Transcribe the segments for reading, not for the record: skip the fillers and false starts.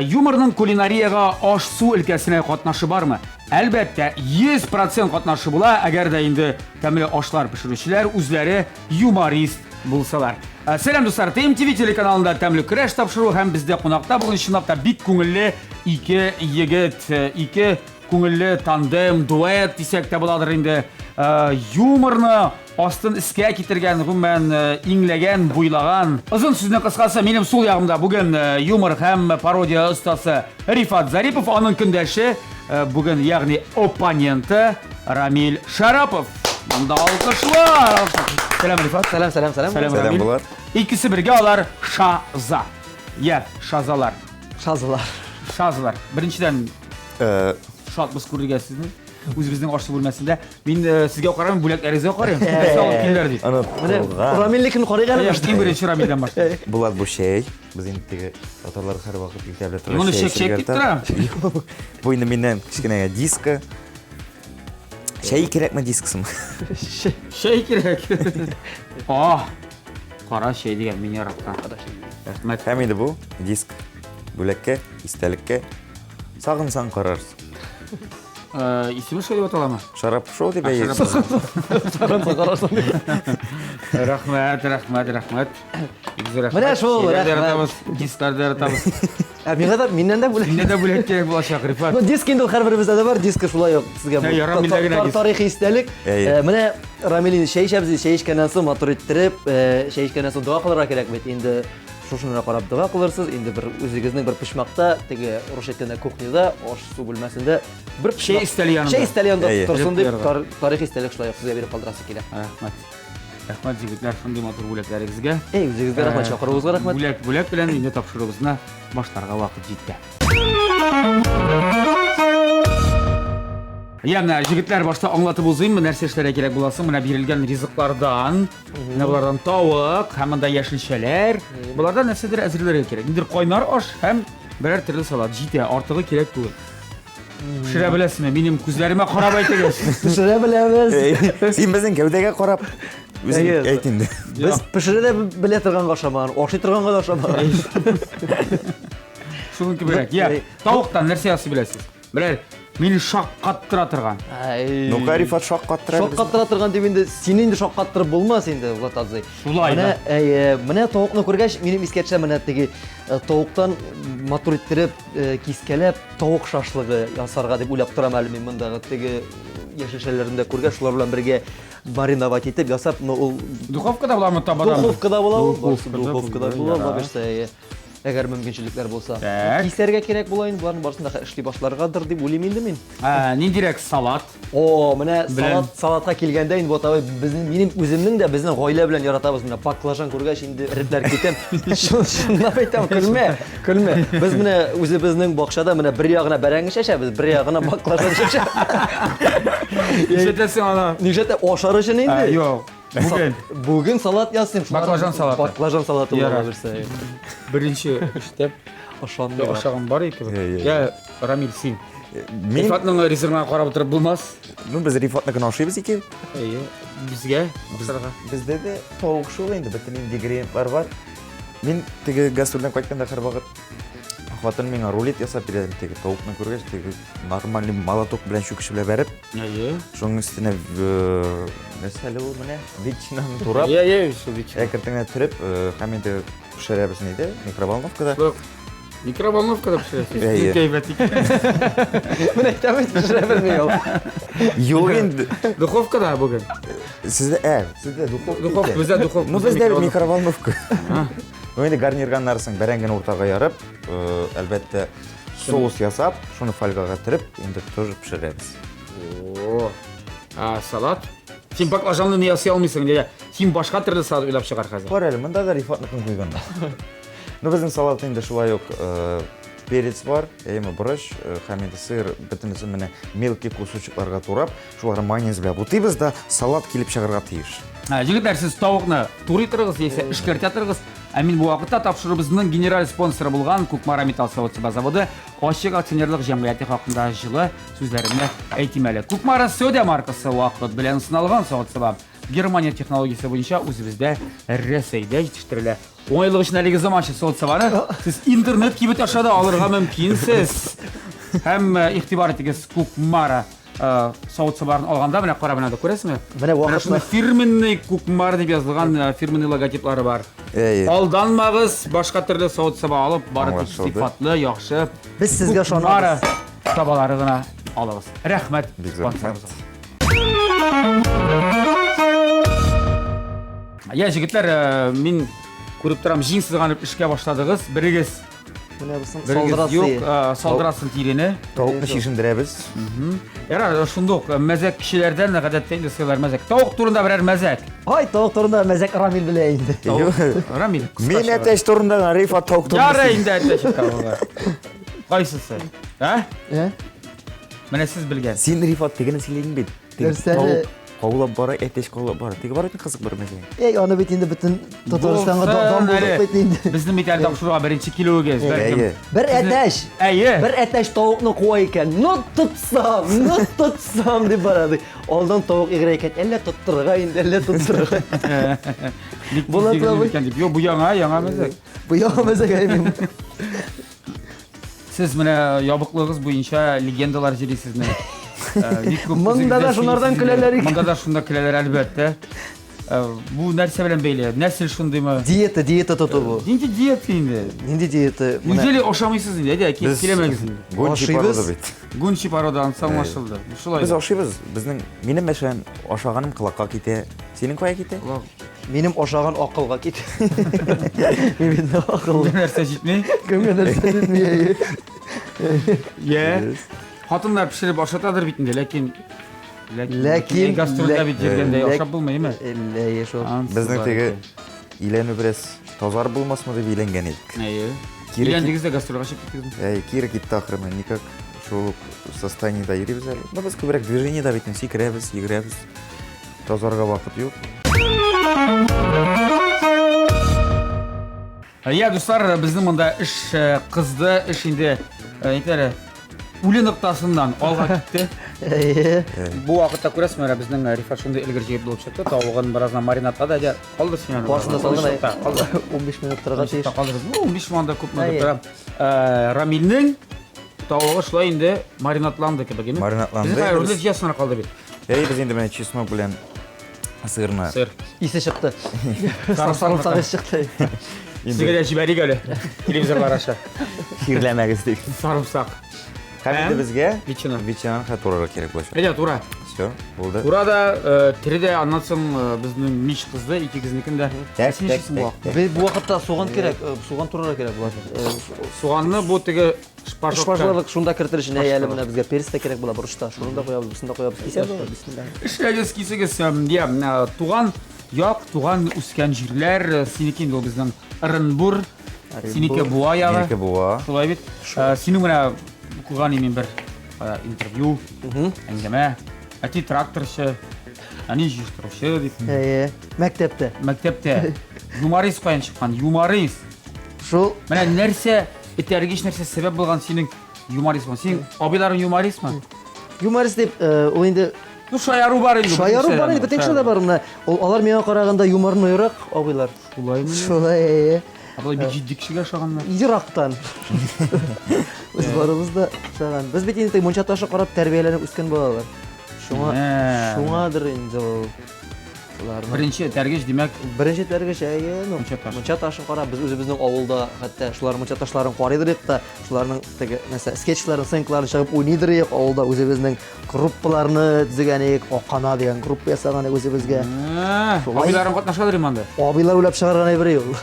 Юморның кулинариягә аш-су өлкәсенә катнашы бармы? Әлбәттә, 100% катнашы була, әгәр дә инде тәмле ашлар пешерүчеләр үзләре юморист булсалар. Сәлам, дуслар! ТМТВ телеканалында тәмле көрәш тапшыру һәм бездә кунакта бүген чынлап та бик күңелле ике егет, ике күңелле тандем, дуэт дисәк тә буладыр инде. Юморны астын өскә китергән, гомумән, иңләгән, буйлаган. Озын сүзнең кыскасы, минем сул ягымда бүген юмор һәм пародия остасы Рифат Зарипов, аның көндәше бүген, ягъни оппоненты Рамиль Шарапов. Монда алкышлар! Сәлам, Рифат. Сәлам, сәлам, сәлам. Сәлам, Сәлам, Рамиль. Булат. Икесе бергә алар Шаза. Я, Шазалар. Шазалар. Шазалар. Беренчедән, шатбыз күрергә сезне. Үзебезнең аш бүлмәсендә. Мин сезгә карамыйм, бүләкләрегезгә карыйм. Нәрсә алып килделәр дип. Аны Менә кылган. Рамилнекен карыйк әле Әйе, башта. иң беренче Рамилдән башлыйк. Булат бу чәй. Без инде теге татарлар һәрвакыт иртә белән Моны чәй чәк-чәк эчәргә дип ярата. Юк. Бу инде миннән кечкенә диска. Чәй кирәкме дискасымы? Чәй кирәк. А, кара чәй дигән мин яраткан. Рәхмәт. Һәм инде бу диск бүләккә, истәлеккә. Сагынсаң карарсың. Исеме шулай дип аталамы? Шарап шоу дип әйе. Сагынсаң карарсың дип. Рәхмәт, рәхмәт, рәхмәт. Бик зур рәхмәт. Менә шул, Чәйләр дә рәхмәт. яратабыз, дисклар да яратабыз. Ә миңа да, миннән дә бүләк. Миннән дә бүләк кирәк булачак, Рифат. Ну, диск инде ул һәрберебездә дә бар, диска шулай ук сезгә бу Ә, Рамилдә генә диск. тарихи истәлек. Әйе. Менә Рамил инде чәй эчәбез, чәй эчкәннән соң матур иттереп, чәй эчкәннән соң дога кылырга кирәк бит. Инде шушыны карап дога кылырсыз, инде бер үзегезнең бер почмакта, теге русча әйткәндә кухняда, аш-су бүлмәсендә бер Чәй өстәле янында. Чәй өстәле янында Әйе. торсын дип, Куярга. тарихи истәлек шулай ук сезгә биреп калдырасы килә. Рәхмәт. Рәхмәт, егетләр, шундый матур бүләкләрегезгә. Эй, үзегезгә рәхмәт, чакыруыгызга рәхмәт. Бүләк, бүләк белән инде тапшыруыбызны башларга вакыт җитте. Я, менә егетләр, башта аңлатып узыйм, нәрсә эшләргә кирәк буласын. Менә бирелгән ризыклардан, менә болардан тавык һәм монда яшелчәләр. Болардан нәрсәдер әзерләргә кирәк. Ниндидер кайнар аш һәм берәр төрле салат җитә, артыгы кирәк түгел. Пешерә беләсезме? Минем күзләремә карап әйтегез. Пешерә беләбез. Син безнең гәүдәгә карап үзең Әйе. әйт инде. Без пешерә дә белә торганга ошамаган, ашый торганга да ошамаган. Шуның кеберәк. Я, тавыктан нәрсә ясый беләсез? Берәр мине шаккаттыра торган. Ай. Ну-ка, Рифат шаккаттыра. Шаккаттыра торган дип инде сине инде шаккаттырып булмас инде, Влад абзый. Шулай Менә, да. әйе, менә тавыкны күргәч, минем искә төшә менә теге тавыктан матур иттереп кискәләп тавык шашлыгы ясарга дип уйлап торам әле мин мондагы теге яшелчәләрне дә күргәч, шулар белән бергә мариновать итеп ясап, но ул Духовкада буламы табада? Духовкада була ул, Духовкада духовкада була, алла әйе. Әгәр мөмкинчелекләр булса. Так. Кисәргә кирәк була инде, боларның барысын да эшли башларгадыр дип уйлыйм инде мин. Ә, ниндирәк салат? О, менә Белән. салат, салатка килгәндә инде вот абый безнең минем үземнең дә безнең гаилә белән яратабыз менә баклажан күргәч инде эрепләр китәм. Чын, чынлап әйтәм, көлмә, көлмә. Без менә үзебезнең бакчада менә бер ягына бәрәңге чәчәбез, бер ягына баклажан чәчәбез. Нишләтәсең аны? Нишләтә ашар өчен Ә, инде. Юк. Бүген Бүген салат ясыйм. Баклажан салаты. Баклажан салаты Ярар. була берсе. беренче эштә Ошанмыйлар. ашаган бар икән. Иә, иә. Я, Рамил, син. Мин, Рифатның ризыгына карап утырып булмас. ну без Рифатныкын ашыйбыз икән. Әйе, безгә ашарга. Бездә дә тавык шул инде, бөтен ингредиентлар бар. Мин теге гастрольдән кайтканда һәрвакыт хатын миңа рулет ясап бирә, теге тавыкны күргәч, теге нормальный молоток белән чүкеч белән бәреп, Әйе. шуның өстенә нәрсә әле ул менә ветчинаны турап, Әйе, әйе, шул ветчина. әкрен генә төреп, һәм инде пешерәбез инде микроволновкада. Юк. Микроволновкада пешерәсез. Әйе. Бик әйбәт икән. Менә әйтәм бит, пешерә белми ул. Юк инде. Духовкада бүген. Сездә, сездә духовка. Духовка, икән. бездә духовка. Ну, бездә микроволновка. Ну, инде гарнирганнарсың, бәрәңгене уртага ярып, әлбәттә, соус ясап, шуны фольгага төреп, инде тоже пешерәбез. О, а салат? Син баклажанны не ясый алмыйсың, дигә. Син башка төрле салат уйлап чыгар хәзер. Кара әле, монда да Рифатныкын куйганнар. Ну, безнең салат инде шулай ук перец бар, әйеме, борыч, һәм инде сыр, бөтенесен менә мелкий кусочекларга турап, шуларны майонез белән бутыйбыз да, салат килеп чыгарга тиеш. Егетләр, сез тавыкны турый торыгыз, яисә эшкәртә торыгыз. Ә мин бу вакытта тапшыруыбызның генераль спонсоры булган Кукмара металл савыт-саба заводы ачык акционерлык җәмгыяте хакында җылы сүзләремне әйтим әле. Кукмара Сөдә маркасы вакыт белән сыналган савыт-саба. Германия технологиясе буенча үзебездә Рәсәйдә җитештерелә. Уңайлык өчен әлеге заманча савыт-сабаны сез интернет кибет аша да алырга мөмкинсез. Һәм э, игътибар итегез, Кукмара э, савыт-сабаларын алганда менә кара менә күрәсеңме? Менә Менә шундый фирменный Кукмара дип язылган э, фирменный логотиплары бар. Әйе. Алданмагыз, башка төрле савыт-саба алып, бары тик Аңлашылды. сыйфатлы, яхшы. Без сезгә Кукмара ышанабыз. табалары гына алыгыз. Рәхмәт Бик зур рәхмәт. спонсорыбызга. Я, җегетләр, э, мин күреп торам, җиң сызганып эшкә башладыгыз. Берегез, Менә бусын берегез салдырасы. юк, э, салдырасын тирене. Тавыкны чишендерәбез. Ярар, шунда ук э, мәзәк кешеләрдән гадәттә инде сыйлар мәзәк. Тавык турында берәр мәзәк. Ай, тавык турында мәзәк Рамил белә инде. Рамил, Мин кыскача. әтәч турында гына, Рифат тавык турында. Ярар инде әтәч тавыгы. Кайсысы? Ә? Ә? Менә сез белгән. Син Рифат тегене сөйләдең бит. Теге Нәрсәне? Тавык каулап бара, әтәч каулап бара. Теге бар бит кызык бер мәзәк. Эй, аны бит инде бөтен Татарстанга дан Булсын булдык әле. бит инде. Безнең бит әле тапшыруга беренче килүегез. Бәлкем. Әйе. Бер әтәч. Әйе. Бер әтәч тавыкны куа икән. Ну тотсам, ну тотсам дип бара ди. Алдан тавык егерә икән. Әллә тоттырырга инде, әллә тоттырырга. Бик тиз Булат йөгерде абый. икән дип. Юк, бу яңа, яңа мәзәк. Бу яңа мәзәк әйме. Сез менә ябыклыгыз буенча легендалар җөрисез менә. Э, бик күп Монда да үзегездә шунардан сөйлисез көләләр инде. икән. Монда да шунда көләләр, әлбәттә. Э, Бу нәрсә белән бәйле? Нәсел шундыймы? Диета, диета тоту бу. Нинди диета инде? Нинди диета? Менә Неужели ашамыйсыз инде? Әйдә, Без киләмәгез инде. Гончий Ашыйбыз. порода бит. Гунчи порода ансы аңлашылды. Шулай. Без ашыйбыз. Безнең минем мәсәлән ашаганым колакка китә. Синең кая китә? Минем ашаган акылга китә. Мин бит акыллы. Нәрсә җитми? Кемгә нәрсә җитми? әйе. Йә. Хатыннар пешереп ашатадыр бит инде, ләкин Ләкин гастрольдә бит йөргәндә ләк- ашап булмыймы? Әйе, шул. Безнең теге өйләнү бераз тазар булмасмы дип өйләнгән идек. Әйе. Кире Өйләндегез дә гастрольгә чыгып киттегезме? Әй, кире китте ахры, менә никак шул ук состояниедә йөрибез әле. Ну, без күбрәк движениедә бит, сикерәбез, йөгерәбез. Тазарга вакыт юк. Я, дуслар, безнең монда эш э, кызды, эш инде, э, әйтәле, үле ноктасыннан алга китте. Әйе. Бу вакытта күрәсезме, менә безнең э, Рифат шундый өлгер җегет булып чыкты. Тавыгын бераздан маринадлады, әйдә, калдыр син аны. Барысын да салдым, Унбиш минутта Калдыр. 15 минут торырга Унбиш тиеш. минутта калдырбыз. Ну, 15 минутта күпме Әйе. тора. Э, Рамилнең тавыгы шулай инде маринадланды кебек, әйме? Маринадланды. Безнең хәзер рулет җыясына калды бит. Әй, без инде менә чеснок белән сырны. Сыр. Исе чыкты. Сарымсак исе чыкты. Сезгә дә җибәрик әле телевизорлар аша. Чирләмәгез дип. Сарымсак. Һәм инде безгә Ветчина. ветчинаны хәтта турарга кирәк булачак. Әйдә, тура. Все, булды. Тура да, э, тере дә, аннан соң э, безнең мич кызды, икегезнекен дә. Так, Син так, нишлисең бу так, вакытта? так. Бу бу вакытта суган кирәк, э, суган турарга кирәк була. Э, Суганны бу теге шпажокка. Шпажларлык шунда кертер өчен әй әле менә безгә перец тә кирәк була борычта. Шуны да куябыз, бусын да куябыз. Кисәбез алар, бисмилла. Эшләгез, кисегез, эм, я, э, туган як, туган үскән җирләр, э, синеке инде ул безнең Ырынбур, синеке Буа ягы. Минеке Буа. Шулай бит. Э, Синең менә укыган имин бер э, интервью, әңгәмә. Әти тракторчы, әни җыештыручы дип. Әйе, мәктәптә. Мәктәптә юморист каян чыккан? Юморист. Шул Менә нәрсә этәргеч нәрсә сәбәп булган синең юморист булган? Синең абыйларың юмористмы? юморист дип, э, ул инде Ну, шаяру бар инде. шаяру бар инде, бөтен кешедә бар менә. Ул алар миңа караганда юморныйрак абыйлар. Шулаймы? Шулай, әйе. Абылай бик җитди кешегә ошаганнар. Ерактан. Без барыбыз да ошаган. Без бит инде теге мунча ташы карап тәрбияләнеп үскән балалар. Шуңа Ә. шуңадыр инде ул. Шуларның. Беренче этәргеч, димәк, Беренче тәргеч, әйе, ну, Мунча ташы. мунча ташын карап, без үзебезнең авылда хәтта шулар мунча ташларын карыйдыр идек та, шуларның теге нәрсә, скетчларын, сценкаларын чыгып уйныйдыр идек, авылда үзебезнең группаларны төзегән идек, Акана дигән группа ясаган идек үзебезгә. ә, Шулай. абыйларың катнашадыр инде анда. Абыйлар уйлап чыгарган әйбер ул.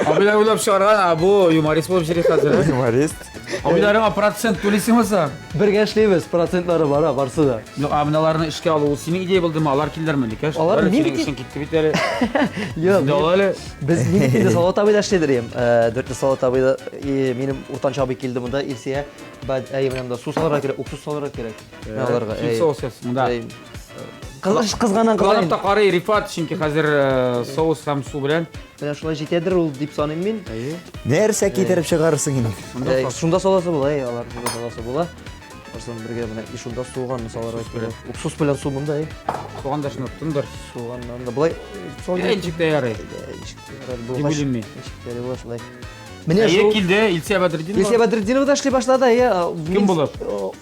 Абыйлар уйлап чыгарган, ә бу юморист булып йөри хәзер. ә? Юморист. Абыйларыңа процент түлисеңме соң? Бергә эшлибез, процентлары бара, барсы да. Юк, ә менә аларны эшкә алу ул синең идея булдымы? Алар килдерме? Никәш? Алар мин синең бит- эшең китте бит әле. Юк, Дә ал әле. Без мин бит инде Салават абыйда эшлидер идем. Э, Дүртне Салават абыйда и, минем уртанчы абый килде монда, Илсия. Бәд, әй, менә монда су салырга кирәк, уксус салырга кирәк. Менә аларга. Син әй. соус яс, монда. Әй. Кыз кызганнан Кыланып кызганын. та карый Рифат, чөнки хәзер э, соус һәм су белән. Менә шулай җитәдер ул дип саныйм мин. Әйе. Нәрсә китереп чыгарырсың инде? Монда Әй, Шунда саласы була, әй, алар шунда саласы була. Барсын бергә менә и шунда суган салырга кирәк. Уксус белән су монда, әй. Суган да шуны тондыр. Суганнан да былай Э, ничек тә ярый. Ничек тә ярый Дип булгач. уйлыйм мин. Ничек тә ярый була шулай. Менә Әйе, шул килде Илсөя Бәдретдинова. Илсөя Бәдретдинова да эшли башлады, әйе. Кем булып?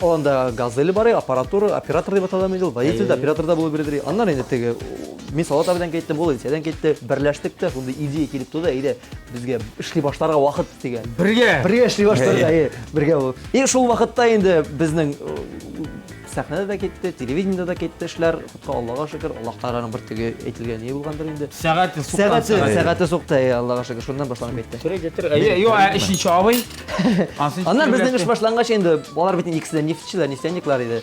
Анда Газель бар, аппаратура, оператор дип атала инде ул, водитель дә, оператор да булып бирде. Аннан инде теге мин Салават абыйдан киттем, ул Илсөядән китте. Берләштек тә, шундый идея килеп туды, әйдә, безгә эшли башларга вакыт дигән. Бергә. Бергә эшли башларга, әйе, бергә булып. И шул вакытта инде безнең сәхнәдә дә китте, телевидениедә дә китте эшләр. Хутка Аллага шөкер, Аллаһ Тәгаләнең бер теге әйтелгән ни булгандыр инде. Сәгате суккан. Сәгате, сәгате сукты, әйе, Аллага шөкер, шуннан башланып китте. Төр, гетер. Әйе, юк, ә өченче абый. Ансын Аннан безнең эш башлангач инде, алар бит икесе дә нефтьчеләр, нефтяниклар иде.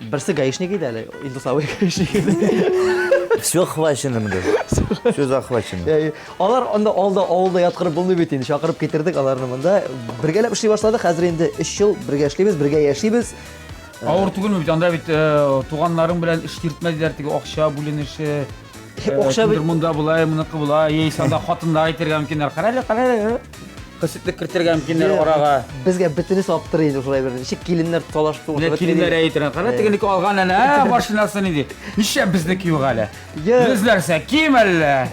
Берсе гаишник иде әле, Илдус абый гаишник иде. Все охвачено монда. Все захвачено. Әйе. Алар анда алда авылда яткырып булмый бит инде, чакырып китердек аларны монда. Бергәләп эшли башладык. Хәзер инде 3 ел бергә эшлибез, бергә яшибез. Авыр түгелме бит анда бит туганнарың белән эш йөртмә диләр, теге акча бүленеше. Акча бит монда болай, моныкы болай, яисә анда хатыннар әйтергә мөмкиннәр. Кара әле, кара әле. Хөсетлек кертергә мөмкиннәр арага. Безгә бөтенесе аптырый инде шулай бер. Ничек киленнәр талашып Менә киленнәр әйтергә. Кара тегенеке алган әле, ә, машинасын инде. Нишләп безнеке юк әле? Без нәрсә, ким әллә?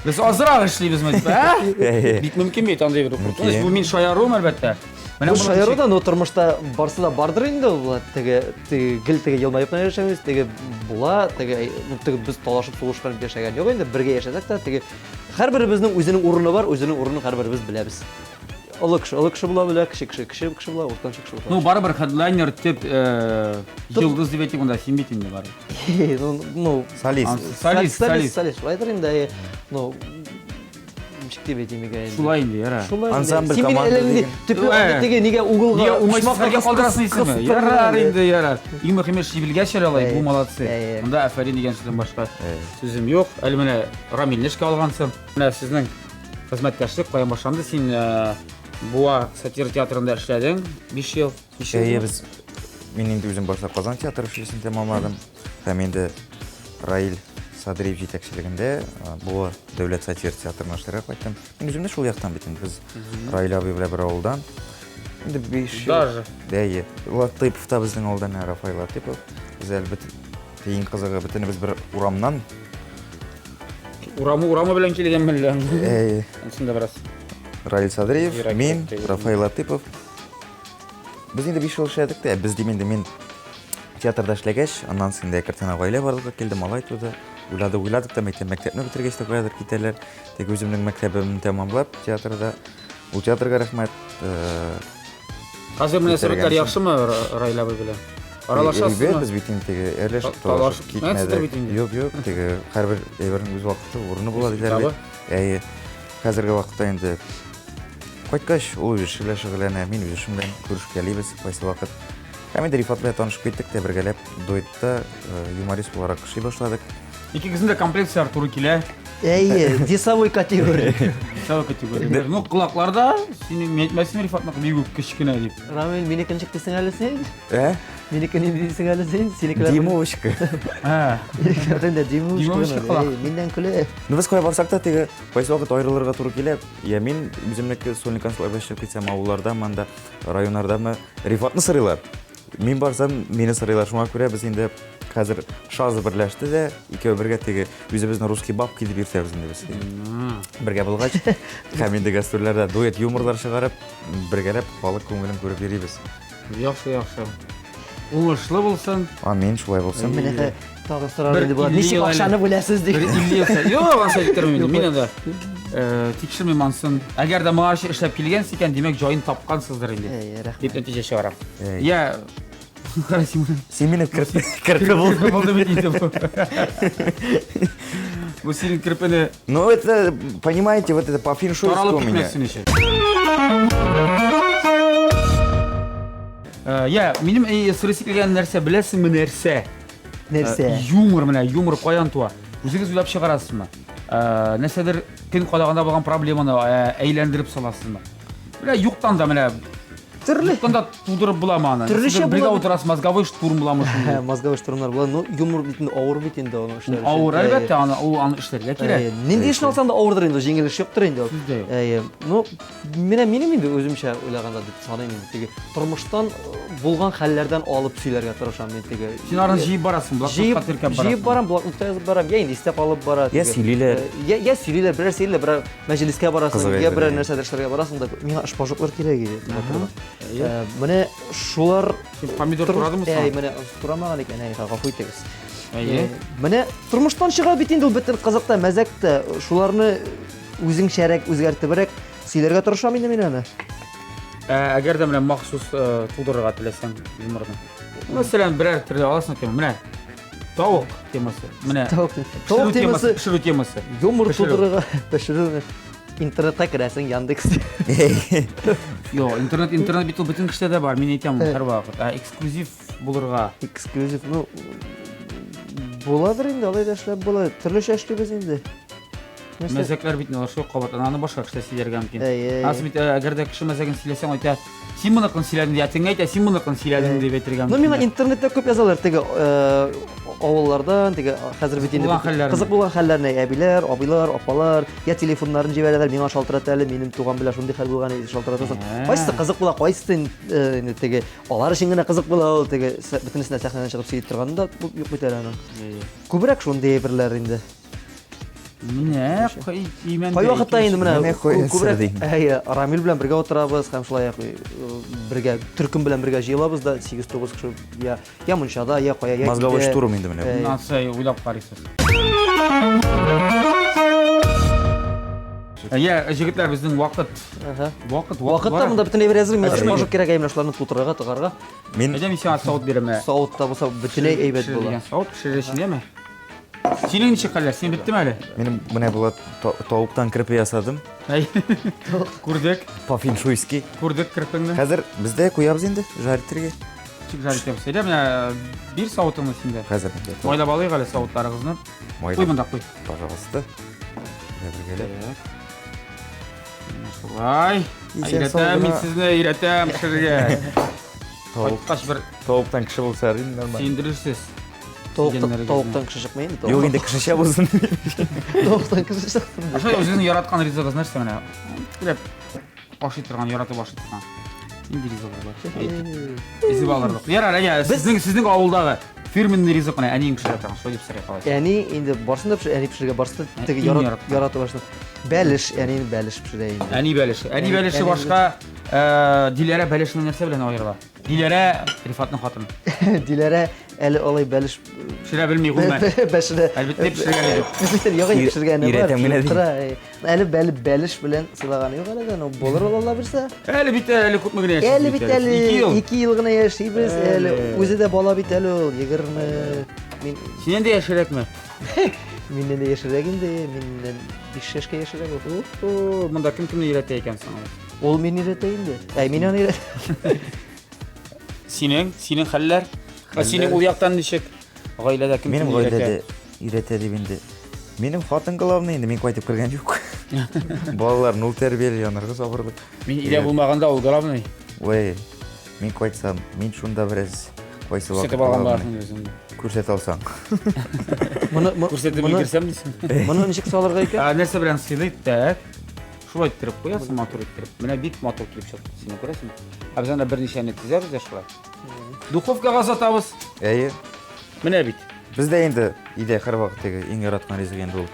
Без азрак эшлибезме дип, ә? Бик мөмкин бит андый бер куркыныч. Бу мин шаярум, әлбәттә. Менә бу шаяру да, но тормышта барсы да бардыр инде ул, теге, теге гел теге елмаеп кына яшәмибез, теге була, теге, ну, теге без талашып сугышкан яшәгән юк инде, бергә яшәсәк тә, теге һәрберебезнең үзенең урыны бар, үзенең урынын һәрберебез беләбез. Олы кеше, олы кеше була белә, кече кеше, кече кеше була, уртанчы кеше була. Ну, барыбер хедлайнер төп йолдыз дип әйтик монда, син бит инде барыбер. Ну, ну, солист. Солист, солист, солист. Шулайдыр инде, ну, ничек дип әйтим икән инде. Шулай инде, яра. Шулай. Ансамбль команда дигән. Төпе анда теге нигә угылга Нигә уңайсыз хәлгә калдырасың дисеңме? Ярар инде, ярар. Иң мөһиме эшли белгәч әле алай, бу молодцы. Монда афәрин дигән сүздән башка сүзем юк. Әле менә Рамилне эшкә алгансың. Менә сезнең хезмәттәшлек каян башланды? Син Буа сатира театрында эшләдең 5 ел. Әйе, без мин инде үзем башта Казан театр училищесын тәмамладым. Һәм инде Раил Садриев җитәкчелегендә Буа дәүләт сатира театрына эшләргә кайттым. Мин үзем дә шул яктан бит инде. Без Раил абый белән бер авылдан. Инде 5 ел. Даже. Әйе. Латыйпов та безнең авылдан, Рафаил Латыйпов. Без әле бит иң кызыгы бөтенебез бер урамнан. Урамы урамы белән килгән мәллә? Әйе. Ансында бераз. Раил Садриев, мин, Рафаил Латыпов. Без инде 5 ел эшләдек тә, без дим инде мин театрда эшләгәч, аннан соң инде әкрен гаилә барлыкка килде, малай туды. Уйладык, уйладык та, мәктәп, мәктәпне бетергәч тә каядыр китәләр. Тик үземнең мәктәбемне тәмамлап, театрда, ул театрга рәхмәт. Хәзер мөнәсәбәтләр яхшымы Раил абый белән? Аралашасызмы? Әйбәт, без бит инде теге әрләшеп, талашып китмәдек. Юк, юк, теге һәрбер әйбернең үз вакыты, урыны була диләр бит. Әйе. Хәзерге вакытта инде кайткач, ул үз эше белән шөгыльләнә, мин үз эшем белән күрешкәлибез кайсы вакыт. Һәм инде Рифат белән танышып киттек тә бергәләп дуэтта юморист буларак эшли башладык. Икегезнең дә комплекцияләр туры килә. Әйе, весовой категория. Весовой категория. Ну, колаклар да синең мин әйтмәсен Рифатныкы бик үк кечкенә дип. Рамил, минеке ничек дисең әле син? Ә? Минеке нинди дисең әле син? Синекеләр. Димовочка. Ә. Синекеләрдән дә Димовочка димовочка. колак. Әй, миннән көлә. Ну, без кая барсак та теге кайсы вакыт аерылырга туры килә. Я мин үземнеке сольный концертларда эшләп китсәм, авыллардамы, анда районнардамы, Рифатны сорыйлар. Мин барсам, мине сорыйлар. Шуңа күрә без инде хәзер шазы берләште дә, икәү бергә теге үзебезне русский бабки дип йөртәбез инде без. Бергә булгач, һәм инде гастрольләрдә дуэт юморлар чыгарып, бергәләп халык күңелен күреп йөрибез. Яхшы, яхшы. Уңышлы булсын. Амин, шулай булсын. Менә тагын сорар Бер иде була. 50 Ничек ел әле. акчаны бүләсез Бер дип. 50 ел сай- Юк, ансы әйттермим инде. Мин анда тикшермим ансын. Әгәр дә моңарчы эшләп килгәнсез икән, димәк, җаен тапкансыздыр инде. Әй, рәхмәт. Дип нәтиҗә чыгарам. Әй. Я Кара син моны. Син мине керпе керпе бул. Керпе булды бит инде бу. Бу синең керпене Ну это, понимаете, вот это по феншуйски таралып у меня. китмәсен өчен. Я, минем сорыйсы килгән нәрсә, беләсеңме нәрсә? Нәрсә? Юмор менә, юмор каян туа? Үзегез уйлап чыгарасызмы? Нәрсәдер көн кадагында булган проблеманы әйләндереп саласызмы? Менә юктан да менә. Төрле. Юктан тудырып буламы аны? Төрлечә Бергә була. утырасыз, мозговой штурм буламы шундый? Мозговой штурмнар була. Ну, юмор бит инде авыр бит инде аны эшләр өчен. Авыр, әлбәттә, аны ул аны эшләргә кирәк. Әйе, Нинди эшне алсаң да авырдыр инде, җиңел эш юктыр инде ул. Сүз дә юк. Әйе. Ну, менә минем инде үземчә уйлаганда дип саныйм инде теге тормыштан булган хәлләрдән алып сөйләргә тырышам мин теге. Син арын җыеп барасың, блокнотка теркәп барасың. Җыеп барам, блокнотта язып барам, я инде истә калып бара. Я теге. сөйлиләр. Я, я сөйлиләр, берәр сөйлиләр, берәр мәҗлескә барасың, Кызык я әйбер, берәр әйе. нәрсәдер эшләргә барасың да, миңа шпажоклар кирәк иде. Матурга. Менә шулар Син помидор турадыңмы соң? Әй, менә турамаган икән, әй, гафу итегез. Әйе. Менә тормыштан чыга бит инде ул бөтен кызык та, мәзәк тә. Шуларны үзеңчәрәк үзгәртебрәк сөйләргә тырышам инде мин аны. Әгәр дә менә махсус тудырырга теләсәң юморны. Мәсәлән, берәр төрле аласың тема. Менә тавык темасы. Менә Тавык пешерү тавык темасы, пешерү темасы. юмор Пешерү. тудырырга, пешерү. Интернетка керәсең, Яндекс. Йо, интернет, интернет бит ул бөтен кешедә дә бар, мин әйтәм һәрвакыт. Ә эксклюзив булырга. Эксклюзив, ну, буладыр инде, алай да эшләп була. Төрлечә эшлибез инде. Нәрсә? Мәзәкләр бит алар шул кабатлана, аны башка кешеләр сөйләргә мөмкин. Әйе, әйе. Асы бит әгәр дә кеше мәзәген сөйләсәң, әйтә, син моныкын сөйләдең, я теңгә әйтә, син моныкын сөйләдең дип әйтергә Ну, миңа мөмкин. интернетта күп язалар, теге авыллардан, теге хәзер бит инде Булган хәлләрне. кызык булган хәлләрне, әбиләр, абыйлар, апалар, я телефоннарын җибәрәләр, миңа шалтырата әле, минем туган белән шундый хәл булган иде, шалтыратасың. Кайсысы кызык була, кайсысы инде теге алар өчен генә кызык була ул, теге бөтенесенә сәхнәдән чыгып сөйли торганы да юк бит әле аның. Күбрәк шундый әйберләр инде. Менә кай имән. Кай вакытта инде менә Менә кай күбрәк әсәр әйе, Рамил белән бергә утырабыз һәм шулай ук бергә төркем белән бергә җыелабыз да 8-9 кеше я я мунчада, я кая, я Мозговой өйдә. штурм инде менә. бу. Насый уйлап карыйсыз. Әйе, җегетләр, безнең вакыт, Ага. вакыт, Вакытта монда бөтен әйбер әзер, миңа Әзер. шпажок кирәк, әй, менә шуларны тутырырга, тыгарга. Мин Әйдә, мин сиңа савыт бирәм. Савытта булса бөтенләй әйбәт була. Савыт пешерер өчен, яме? Синең ничек хәлләр? Син беттеме әле? минем менә була тавыктан керпе ясадым. Әй. Күрдек, По-феншуйски. күрдек керпеңне. Хәзер бездә куябыз инде жарить итәргә. Ничек жарить итәбез? Әйдә, менә бир савытыңны син дә. Хәзер инде. Майлап алыйк әле савытларыгызны. Майлап. Куй монда, куй. Пожалуйста. Менә бергәләп. Менә шулай. Исән Өйрәтәм сау мин гына. сезне, өйрәтәм пешерергә. Тавык, Кайткач бер тавыктан кеше булса инде нормально. сөендерерсез. Тавыктан Дигәннәрегезне. тавыктан кеше чыкмый инде. Юк инде кешечә булсын. Тавыктан кеше чыксын. Ә шулай үзегезнең яраткан ризыгыз нәрсә менә? Теләп ашый торган, яратып ашый торган. Нинди ризыклар бар? Әйтик. Изеп алырлык. Ярар, әйдә, сезнең сезнең авылдагы фирменный ризык менә әниең пешерә торган, шулай дип сорый каласыз. Әни инде барсын да пешерә, әни пешерергә барсын да теге Иң ярат, яраткан. яратып ашый. Бәлеш, әни бәлеш пешерә инде. Әни бәлеше. Әни Әни- бәлеше әни башка, э, Диләрә бәлешне нәрсә белән аерыла? Диләрә Рифатның хатыны. Диләрә әле алай бәлеш Пешерә белми гомумән. Бәшерә. Әлбәттә пешергән иде. Бөтен юк инде пешергәне бар. Өйрәтәм генә ди. Тора, әй. Әле бәле бәлеш белән сыйлаганы юк әле дә, но булыр ул Алла бирсә. Әле бит әле күпме генә яшибез. Әле бит әле 2 ел. 2 ел гына яшибез, әле Әле. үзе дә бала бит әле ул 20 мин Синнән дә яшьрәкме? миннән дә яшьрәк инде, миннән 5 яшькә яшьрәк ул. О, монда кем кемне өйрәтә икән соң? Ул мине өйрәтә инде. Әй, мин аны өйрәтәм. Синең, синең хәлләр? Ә синең ул яктан ничек? Гаиләдә кем Минем кемне өйрәтә? гаиләдә өйрәтә дип инде. Минем хатын главный инде, мин кайтып кергән юк. Балаларны ул тәрбияли, анарга сабырлык. Мин өйдә булмаганда ул главный. Ой, мин кайтсам, мин шунда бераз кайсы вакыт Күрсәтеп алган главный. барасың үзеңне. Күрсәтә алсаң. Моны Күрсәтеп моны өлгерсәм дисең. моны ничек салырга икән? Ә нәрсә белән сыйлый? Так. Шулай иттереп куясың, матур иттереп. Менә бик матур килеп чыкты. Син күрәсеңме? Ә без анда берничәне тезәбез дә шулай. Духовкага сатабыз. Әйе. Менә бит. Бездә инде өйдә һәрвакыт теге иң яраткан ризык инде ул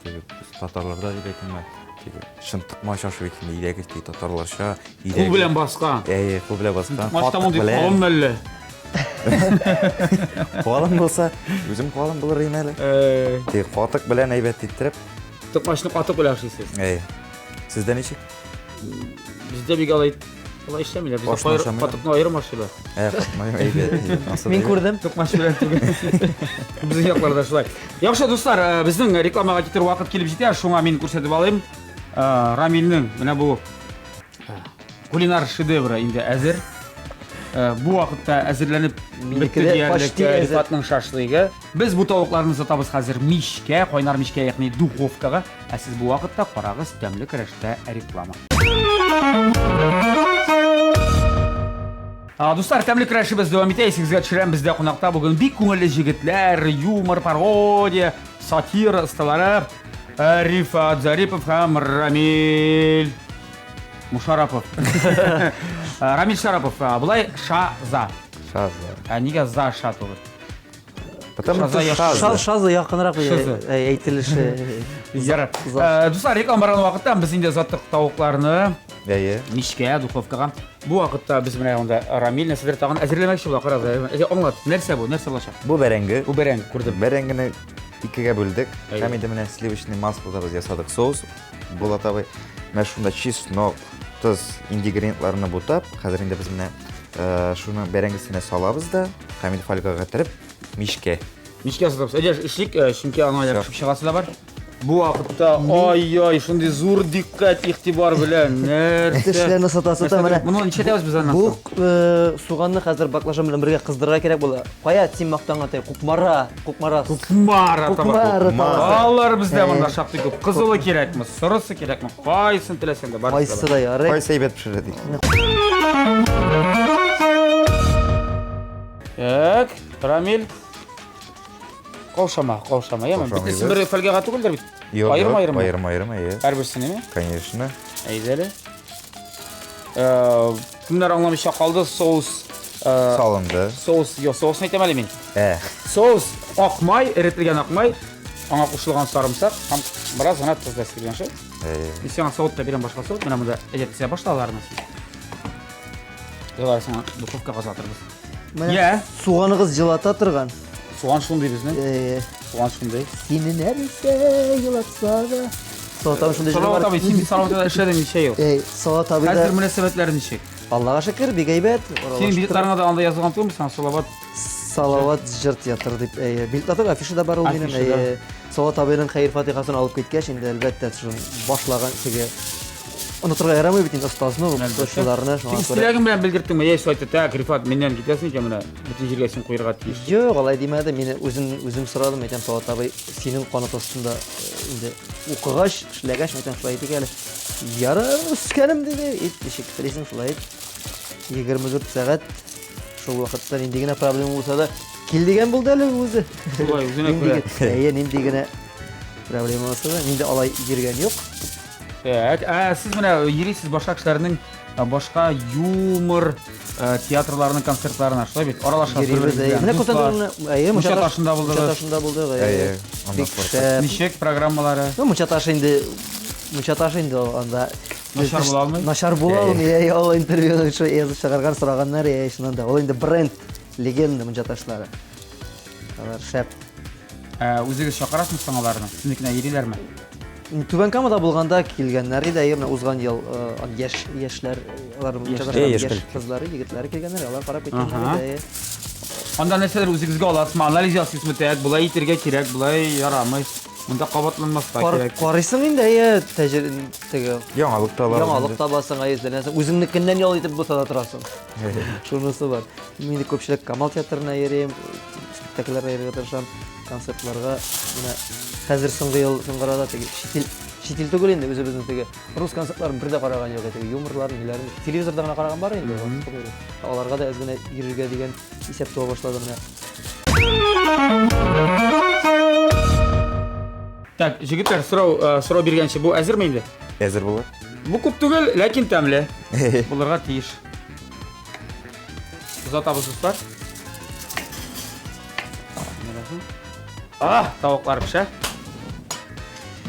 теге без татарларда дип әйтимме, теге чын токмач ашы бит инде өйдәге теге татарларча Кул белән баскан. Әйе, кул белән баскан. Токмач катык та мондый белән. калын мәллә. Калын булса, үзем калын булыр идем әле. Э, Теге катык белән әйбәт иттереп. Токмачны катык белән ашыйсыз. Әйе. Сездә ничек? Бездә бик алай алай эшләмиләр. Бездә Ашны ашамыйлар. катыкны аерым ашыйлар. Ә, катмай әйбәт. әйбәт. Насыл Мин әйбәт. күрдем. Токмач белән түгел. Безнең якларда шулай. Яхшы, дуслар, безнең рекламага китер вакыт килеп җитә. Шуңа мин күрсәтеп алыйм. Рамилнең менә бу кулинар шедевры инде әзер. Бу вакытта әзерләнеп Минеке бетте дә диярлек почти әзер. Рифатның шашлыгы. Без бу тавыкларны сатабыз хәзер мичкә, кайнар мичкә, ягъни духовкага. Ә сез бу вакытта карагыз тәмле көрәштә реклама. Дуслар, тәмле көрәшебез дәвам итә. Исегезгә төшерәм, бездә кунакта бүген бик күңелле җегетләр, юмор, пародия, сатира осталары Рифат Зарипов һәм Рамиль Мушарапов. Рамиль Шарапов, болай Шаза. Шаза. Ә нигә за ша түгел? Потому что Шаза. Шаза якынрак әйтелеше. Ярар. Дуслар, реклама барган вакытта без инде озаттык тавыкларны. Әйе. Мичкә, духовкага. Бу вакытта без менә монда Рамил нәрсәдер тагын әзерләмәкче була, карагыз. Әйдә, аңлат, нәрсә бу? Нәрсә булачак? Бу бәрәңге. Бу бәрәңге, күрдем. Бәрәңгене икегә бүлдек. Һәм инде менә сливочный маслода без ясадык соус. Булат абый менә шунда чеснок, тоз ингредиентларны бутап, хәзер инде без менә э, шуны бәрәңгесенә салабыз да, һәм инде фольгага төреп, мичкә. Мичкә салабыз. Әйдә, эшлик, э, чөнки аңа әле пешеп чыгасы да бар. Бу вакытта, ай-яй, шундый зур дикъкать, игътибар белән, нәрсә? Тешләрне сата-сата менә. Моны ничәтәбез без аннан Бу э, суганны хәзер баклажан белән бергә кыздырырга кирәк була. Кая син мактанган теге Кукмара, Кукмара. Кукмара Кукмара табак. Алар бездә монда шактый күп. Кызылы кирәкме, сорысы кирәкме, кайсын теләсәң дә бар. Кайсы да ярый. Кайсы әйбәт пешерә ди. Так, Рамил. Каушама, каушама, яме. Бөтенесе бер фольгага түгелдер бит? Юк, аерым аерым. Аерым аерым, әйе. Һәрберсенеме? Конечно. Әйдә әле. Э, кемнәр аңламыйча калды, соус э, салынды. Соус, юк, соусны әйтәм әле мин. Ә. Соус ак май, эретелгән ак май, аңа кушылган сарымсак һәм бераз гына тоз да сибелгән шул. Әйе. Мин сиңа савыт та бирәм башка савыт, менә монда әйдә тезә башла аларны. Алар сиңа духовкага озатырбыз. Менә Йә. суганыгыз җылата торган. Суган шундый безнең. Э, Суган шундый. Сине нәрсә елатса да. Салат абый шундый җыры Салават бар. абый, син бит Салаватта эшләдең ничә ел? Эй, Салават абый да Хәзер мөнәсәбәтләр ничек? Аллага шөкер, бик әйбәт. Синең Аралаштырып. билетларыңа да анда язылган түгелме сиңа Салават? Салават җыр театры дип. Әйе, билетлар афиша да бар ул минем. Афиша да. Әйе. Салават абыйның хәер фатихасын алып киткәч, инде әлбәттә, шуны башлаган теге онытырга ярамый бит инде остазны, укытучыларны, шуңа Син күрә. теләгең белән белгерттеңме? Яисә айтты, так, Рифат, миннән китәсең икән менә, бөтен җиргә син куерга тиеш. Юк, алай димәде. Мин үзем үзем сорадым, әйтәм, Салават абый, синең канат астында э, инде укыгач, эшләгәч, әйтәм, шулай итик әле. Ярар, үскәнем, диде. Ит, ничек телисең, шулай ит. 24 сәгать шул вакытта нинди генә проблема булса да, кил дигән булды әле үзе. Шулай, үзенә Нинди күрә. генә- Әйе, нинди генә проблема булса да, инде алай йөргән юк. Так, ә сез менә йөрисез башка кешеләрнең башка юмор театрларының концертларына, шулай бит? Аралашасыз Йөрибез, бер-берегез әйе. белән, Менә күптән дуслар. түгел, әйе, Мунча Мунча ташында булдыгыз. Мунча ташында булдык, әйе. Әйе, анда Бик спорт. шәп. Ничек программалары? Ну, мунча ташы инде, мунча ташы инде ул анда. Начар була алмый? Начар була алмый, әйе, ул интервьюны шул язып чыгарган, сораганнар, әйе, чыннан да. Ул инде бренд, легенда мунча ташлары. Алар шәп. Ә, үзегез чакырасызмы соң аларны? Сезнекенә йөриләрме? Түбән Камада булганда килгәннәр иде, әйе, менә узган ел э, яшь яшьләр, алар Яшь- Әйе, яшь яшь кызлары, егетләре килгәннәр, алар карап киткәннәр Ага. иде, әйе. Анда нәрсәләр үзегезгә аласызмы? Анализ ясыйсызмы? Тәк, болай итергә кирәк, болай ярамый. Монда кабатланмаска Кар, кирәк. карыйсың инде, әйе, тәҗр теге Яңалык та алабыз. яңалык табасың, әйе, эзләнәсең. Үзеңнекеннән ял итеп булса да торасың. Шунысы бар. Мин инде күпчелек Камал театрына йөрим, спектакльләргә йөрергә тырышам, концертларга. Менә хәзер соңгы ел, соңгы арада теге чит ил, чит ил түгел инде, үзебезнең теге рус концертларын бер дә караган юк, теге юморларын, ниләрен. Телевизорда гына караган бар инде. Аларга да әз генә йөрергә дигән исәп туа башлады менә. Так, җегетләр, сорау, э, сорау биргәнче, бу әзерме инде? Әзер булыр. Бу күп түгел, ләкин тәмле. Булырга тиеш. Озатабыз, дуслар. А, тавыклар пешә.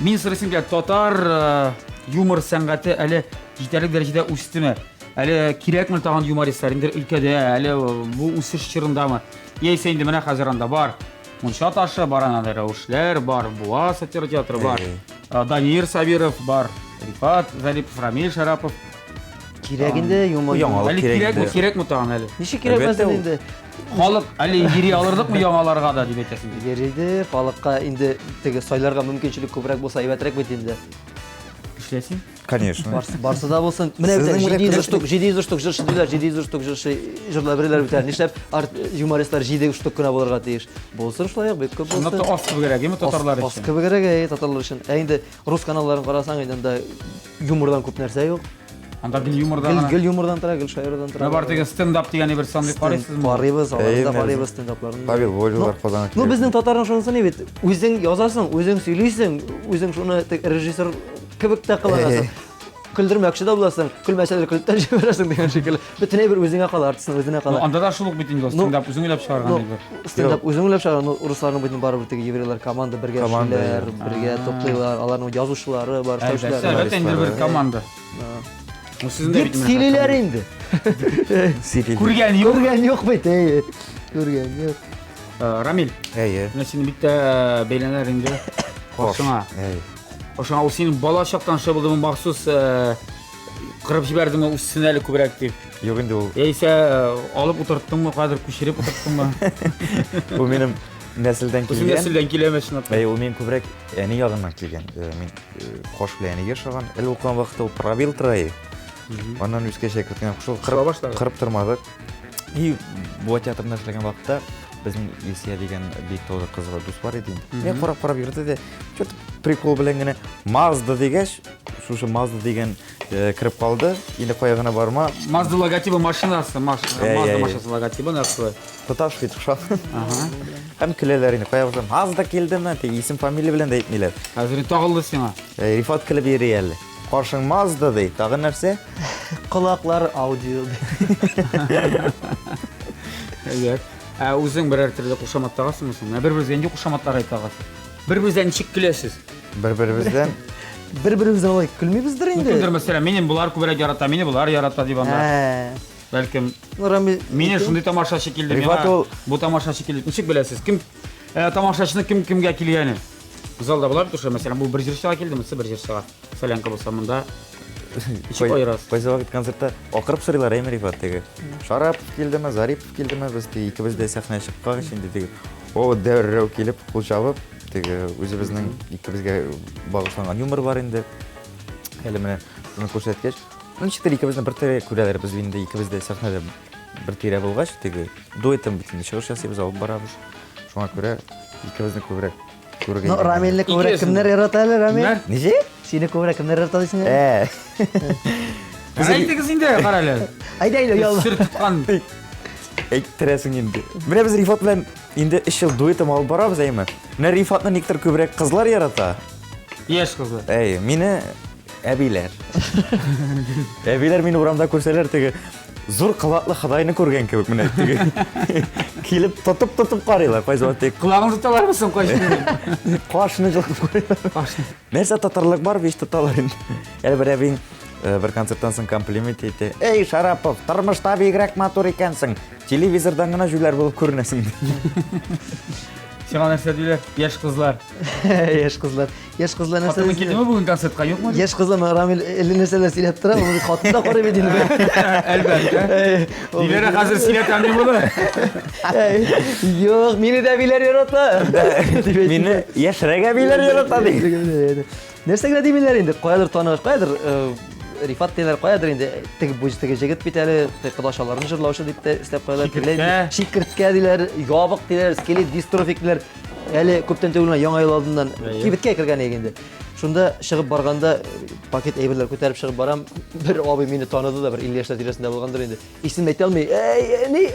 Мин сорыйсым килә, татар э, юмор сәнгате әле җитәрлек дәрәҗәдә үстеме? Әле кирәкме тагын юмористлар инде өлкәдә, әле бу үсеш чорындамы? Яисә инде менә хәзер анда бар Мунча ташы, бар анада Рәүшләр, бар Буа сатира театры, бар э, Данир Сабиров, бар Рифат Зарипов, Рамиль Шарапов. Кирәк инде юмор. Яңалык Әле кирәк кирәкме, инде. кирәкме тагын әле? Ничек кирәкмәсен Әлбәттә ул. инде? Халык әле йөри алырдыкмы яңаларга да дип әйтәсең. Йөриде, халыкка инде теге сайларга мөмкинчелек күбрәк булса әйбәтрәк бит инде. Эшләсен. Конечно. Барсы, барсы да булсын. Менә бит Сезнең 700 белән штук, 700 штук җырчы диләр, 700 штук җырчы җырлап бирәләр бит әле. Нишләп арт юмористлар 7 штук кына булырга тиеш? Булсын шулай ук, бик күп Чынлап булсын. та аз кебегрәк, әйме татарлар Аз өчен. кебегрәк, әйе, татарлар өчен. Ә инде рус каналларын карасаң, инде анда юмордан күп нәрсә юк. Анда гел юмордан Гел, гына. гел юмордан тора, гел шаярудан тора. Менә бар теге стендап дигән бер сандый карыйсызмы? Карыйбыз, аларны да Әйе, карыйбыз стендапларны. Павел Волялар Казанга Ну, килә. безнең татарның шунысы ни бит, үзең язасың, үзең сөйлисең, үзең шуны теге режиссер кебек тә кыланасың. Әйе. Көлдермәкче дә буласың, көлмәсәләр көлеп тә җибәрәсең дигән шикелле. Бөтен әйбер үзеңә кала, артистның үзенә Ну, кала. анда да шул ук бит инде, Ну, стендап үзең уйлап чыгарган Ну, әйбер. стендап үзең уйлап чыгарган, ну, русларның бит барыбер теге еврейлар команда бергә Команда, эшлиләр, иә. бергә туплыйлар, аларның язучылары бар, Әлбәттә, эшләүчеләре бар. әлбәттә инде бер команда. Ну, сезнең дә Дип бит менә сөйлиләр инде. Сөйлиләр. Күргән юк. Күргән юк бит, әйе. Күргән юк. Рамил, Әйе. менә сине бик тә бәйләнәләр инде. Каршыңа. Әйе. Каршыңа ул синең бала чактан шулай булдымы, махсус кырып җибәрдеңме, үссен әле күбрәк дип. Юк инде ул. Яисә алып утырттыңмы, кадер күчереп утырттыңмы? Ул минем нәселдән Үзең килгән. нәселдән киләме чынлап та? Әйе, ул минем күбрәк әни ягыннан килгән. Мин кош белән әнигә ошаган. Әле укыган вакытта ул пробил тора иде. Аннан үскәч әкрен шул Кыра башлады. кырып тормадык. И Буа театрында эшләгән вакытта безнең Илсия дигән Биектауда кызга дус бар иде инде. Мин карап-карап йөрде дә, что-то прикол белән генә Мазда дигәч, шушы Мазда дигән кереп калды. Инде кая гына барма, Мазда логотибы машинасы, Әй, Мазда әй. машинасы логотибы нәкъ тоташ бит ошап. Һәм көләләр инде. Кая барсам, Мазда килдеме? Теге исем фамилия белән дә әйтмиләр. Хәзер инде тагылды сиңа. Рифат көлеп йөри әле. Каршың Мазда ди. Тагын нәрсә? Колаклар аудио. Әйе. Ә үзең берәр төрле кушамат тагасыңмы соң? Менә бер-берегезгә нинди кушаматлар айтагасыз? Бер-берегездән ничек көләсез? Бер-беребездән Бер-беребездән алай көлмибездер инде. Кемдер мәсәлән, мине болар күбрәк ярата, мине болар ярата дип анда. Ә. Бәлкем Ну, Рамил, мине шундый тамашачы килде, Рифат миңа ул- бу тамашачы килде. Ничек беләсез? Кем тамашачының кем кемгә килгәне? Залда була бит шул, мәсәлән, бу бер җырчыга килде, монысы бер җырчыга. Солянка булса монда. Ничек аерасыз? Кайсы вакыт концертта акырып сорыйлар, әйме Рифат теге. Шарапов килдеме, Зарипов килдеме, без теге икебез дә сәхнәгә чыккач инде теге. О, дәррәү килеп, кул чабып, теге үзебезнең икебезгә багышланган юмор бар инде. Әле менә шуны күрсәткәч, ну, ничектер икебезне бер тирә күрәләр, без инде икебез дә сәхнәдә бер тирә булгач, теге дуэтом бит инде чыгыш ясыйбыз, алып барабыз. Шуңа күрә икебезне күбрәк күрергә. Ну, Рамилне күбрәк Икесен. кемнәр ярата әле, Рамил? Кемнәр? Ничек? Сине күбрәк кемнәр ярата дисең әле? Ә. Әйтегез инде, кара әле. Әйдә, әйдә, оялма. Сер тоткан. Әйттерәсең инде. Менә без Рифат белән инде 3 ел дуэтом алып барабыз, әйме? Менә Рифатны никтер күбрәк кызлар ярата. Яшь кызлар. Әй, мине әбиләр. Әбиләр мине урамда күрсәләр, теге зур кылатлы Ходайны күргән кебек менә теге. Килеп тотып-тотып карыйлар, кайсы вакыт теге Колагын тоталармы соң кайсы? кашны җылкып карыйлар. Нәрсә татарлык бар, биш тоталар инде. Әле бер әбиң бер концерттан соң комплимент әйтте. Эй, Шарапов, тормышта бигрәк матур икәнсең. Телевизордан гына җүләр булып күренәсең. Сиңа нәрсә диләр? Яшь кызлар. Яшь кызлар. Яшь кызлар нәрсә Хатының дисең? килдеме бүген концертка, юкмы? Яшь кызлар менә Рамил әллә нәрсәләр сөйләп тора, ул бит хатын да карый бит инде. Әлбәттә. Диләрә хәзер сөйләтәм дип булды. Юк, мине дә әбиләр ярата. Дип әйтте. Мине яшьрәк әбиләр ярата ди. Нәрсә генә димиләр инде, каядыр таныш, каядыр Рифат диләр, каядыр инде теге бу теге җегет бит әле, теге кодачаларны җырлаучы дип тә өстәп куялар. Чикерткә. Чикерткә диләр, ябык диләр, скелет дистрофик диләр. Әле күптән түгел генә яңа ел алдыннан кибеткә кергән идек инде. Шунда чыгып барганда пакет әйберләр күтәреп чыгып барам, бер абый мине таныды да, бер 50 яшьләр тирәсендә булгандыр инде. Исемне әйтә алмый. Әй, ни,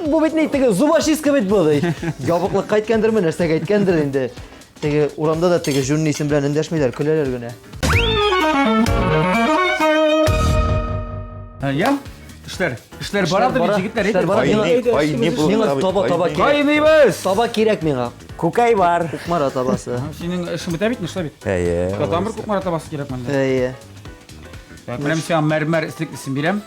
бу бит ни, теге зубочистка бит бу, ди. Ябыклыкка әйткәндерме, нәрсәгә әйткәндер инде. Теге урамда да теге жүнле исем белән эндәшмиләр, көләләр генә. Я? Эшләр. Эшләр бара да бит, егетләр. Эшләр бара. Ай, ни, ай, ни бу? Миңа таба таба кирәк. Кайныйбыз. Таба кирәк миңа. Күкәй бар. Кукмара табасы. Синең эшең бетә бит, нишләп бит? Әйе. Тагын бер Кукмара табасы кирәк монда. Әйе. Так, менә мин сиңа мәрмәр эслеклесен бирәм.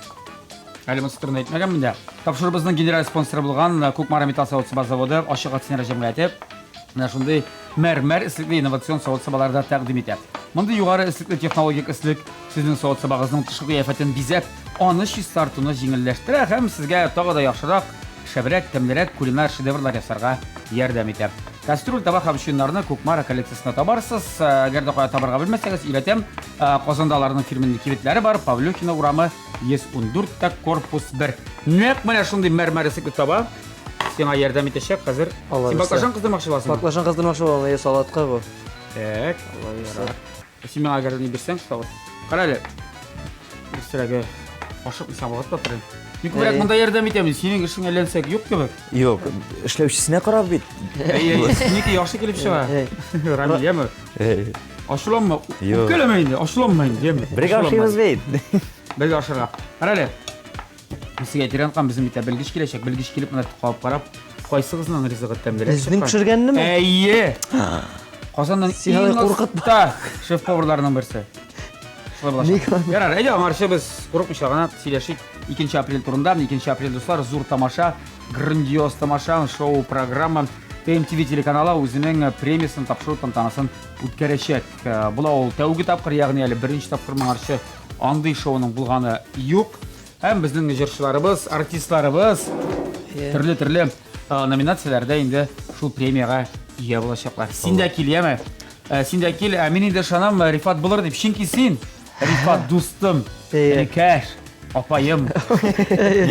Әле монысы турында әйтмәгәнмен дә. Тапшыруыбызның генераль спонсоры булган Кукмара металл савыт-саба заводы ачык акционер җәмгыяте менә шундый мәрмәр эслекле инновацион савыт-сабалар да тәкъдим итә. Мондый югары эслекле технологик эслек сезнең савыт-сабагызның тышкы кыяфәтен бизәп, аны чистартуны җиңелләштерә һәм сезгә тагы да яхшырак, шәбрәк, тәмлерәк кулинар шедеврлар ясарга ярдәм итә. Кастрюль, таба һәм чуеннарны Кукмара коллекциясендә табарсыз. Әгәр дә кая табарга белмәсәгез, өйрәтәм. Казанда аларның фирменный кибетләре бар. Павлюхина урамы 114 тә корпус 1. Нәкъ менә шундый мәрмәр эслекле таба сиңа ярдәм итәчәк хәзер. Алла Син бирсә. баклажан кыздырмакчы буласыңмы? Баклажан кыздырмакчы булам, әйе, салатка бу. Так, ярар. Син миңа әгәр ни бирсәң, савыт. Кара әле. Дөресрәге, ашыкмыйча вакыт та торыйм. Мин күбрәк монда ярдәм итәм, синең эшең әйләнсәк юк кебек. Юк, эшләүчесенә карап бит. Әйе, синеке яхшы килеп чыга. Рамил, яме? Ачуланма. Үпкәләмә инде, ачуланма инде, яме. Бергә ашыйбыз бит. Бергә ашарга. Кара әле. Мин сезгә әйтергә оныткан, безнең бит белгеч киләчәк. Белгеч килеп менә кабып карап, кайсыгызның ризыгы тәмлерәк Безнең пешергәннеме? Әйе. Казанның иң оста шеф-поварларының берсе. Шулай булачак. Ярар, әйдә, аңарчы без курыкмыйча гына сөйләшик. 2 апрель турында. 2 апрель, дуслар, зур тамаша, грандиоз тамаша, шоу-программа. ТМТВ телеканалы үзенең премиясен тапшыру тантанасын үткәрәчәк. Була ул тәүге тапкыр, ягъни әле беренче тапкыр моңарчы андый шоуның булганы юк. Һәм безнең җырчыларыбыз, артистларыбыз төрле-төрле номинацияләрдә инде шул премиягә ия булачаклар. Син дә кил, яме? Син дә кил, ә мин инде ышанам, Рифат булыр дип. Чөнки син, Рифат дустым, энекәш, апаем.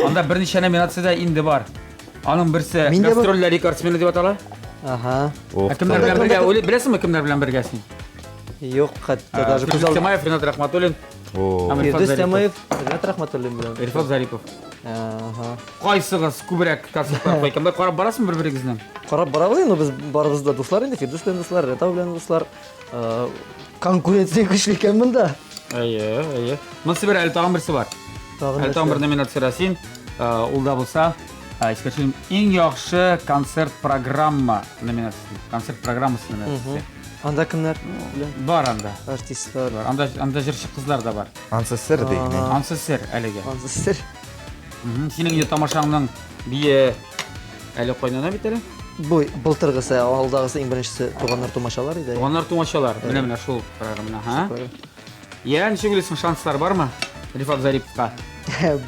Анда берничә номинациядә инде бар. Аның берсе гастрольләр рекордсмены дип атала. Ага. Ә кемнәр белән бергә? Беләсеңме, кемнәр белән бергә син? Юк, хәтта даже күз алдымда. Ринат Рахматуллин. Фирдүс Тямаев, Ринат Рахматуллин белән. Рифат Зарипов. Ага. Кайсыгыз күбрәк концертлар куйган? Болай карап барасыңмы бер-берегезне? Карап барабыз инде, без барыбыз да дуслар инде, Фирдүс белән дуслар, Ринат белән дуслар. Конкуренция көчле икән монда. Әйе, әйе. Монысы бер әле тагын берсе бар. Тагын әле тагын бер номинация син. Ул да булса, искә төшерим, иң яхшы концерт программа номинациясе. Концерт программасы номинациясе. Анда кемнәр белән? Бар анда. Артистлар. Бар. Анда анда җырчы кызлар да бар. Ансы сер ди. Ансы сер әлегә. Ансы сер. Синең инде тамашаңның бие әле кайнана бит әле. Бу былтыргысы, алдагысы иң беренчесе туганнар тумачалар иде. Туганнар тумачалар. Менә менә шул программа, ха. Я, ничек уйлыйсың, шанслар бармы? Рифат Зариповка.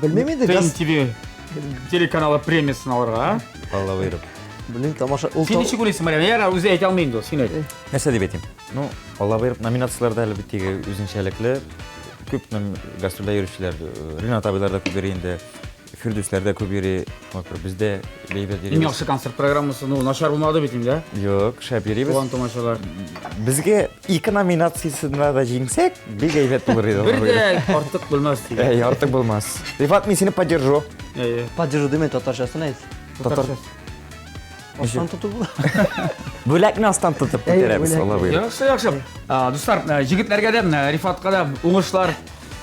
Белмим инде. ТНТВ телеканалы премиясын алырга, а? Алла боерып. Белмим, тамаша. Ул Син ничек уйлыйсың, Мария? Ярар, үзе әйтә алмый инде ул, син әйт. Нәрсә дип әйтим? Ну, Алла боерып, номинацияләрдә әле бит теге үзенчәлекле. Күп гастрольдә йөрүчеләр, Ринат абыйлар да күп йөри инде. Фирдүсләр дә күп йөри. Шуңа күрә без дә әйбәт йөрибез. Иң яхшы концерт программасы, ну, начар булмады бит инде, ә? Юк, шәп йөрибез. Туган тумачалар. Безгә ике номинациясендә дә җиңсәк, бик әйбәт булыр иде. Бер дә артык булмас дигән. Әй, артык булмас. Рифат, мин сине поддержу. Әйе. Поддержу димә, татарчасын әйт. Татар. Астан тотып була. Бүләкне астан тотып күтәрәбез, Алла боерып. Яхшы, яхшы. Дуслар, җегетләргә дә, Рифатка да уңышлар,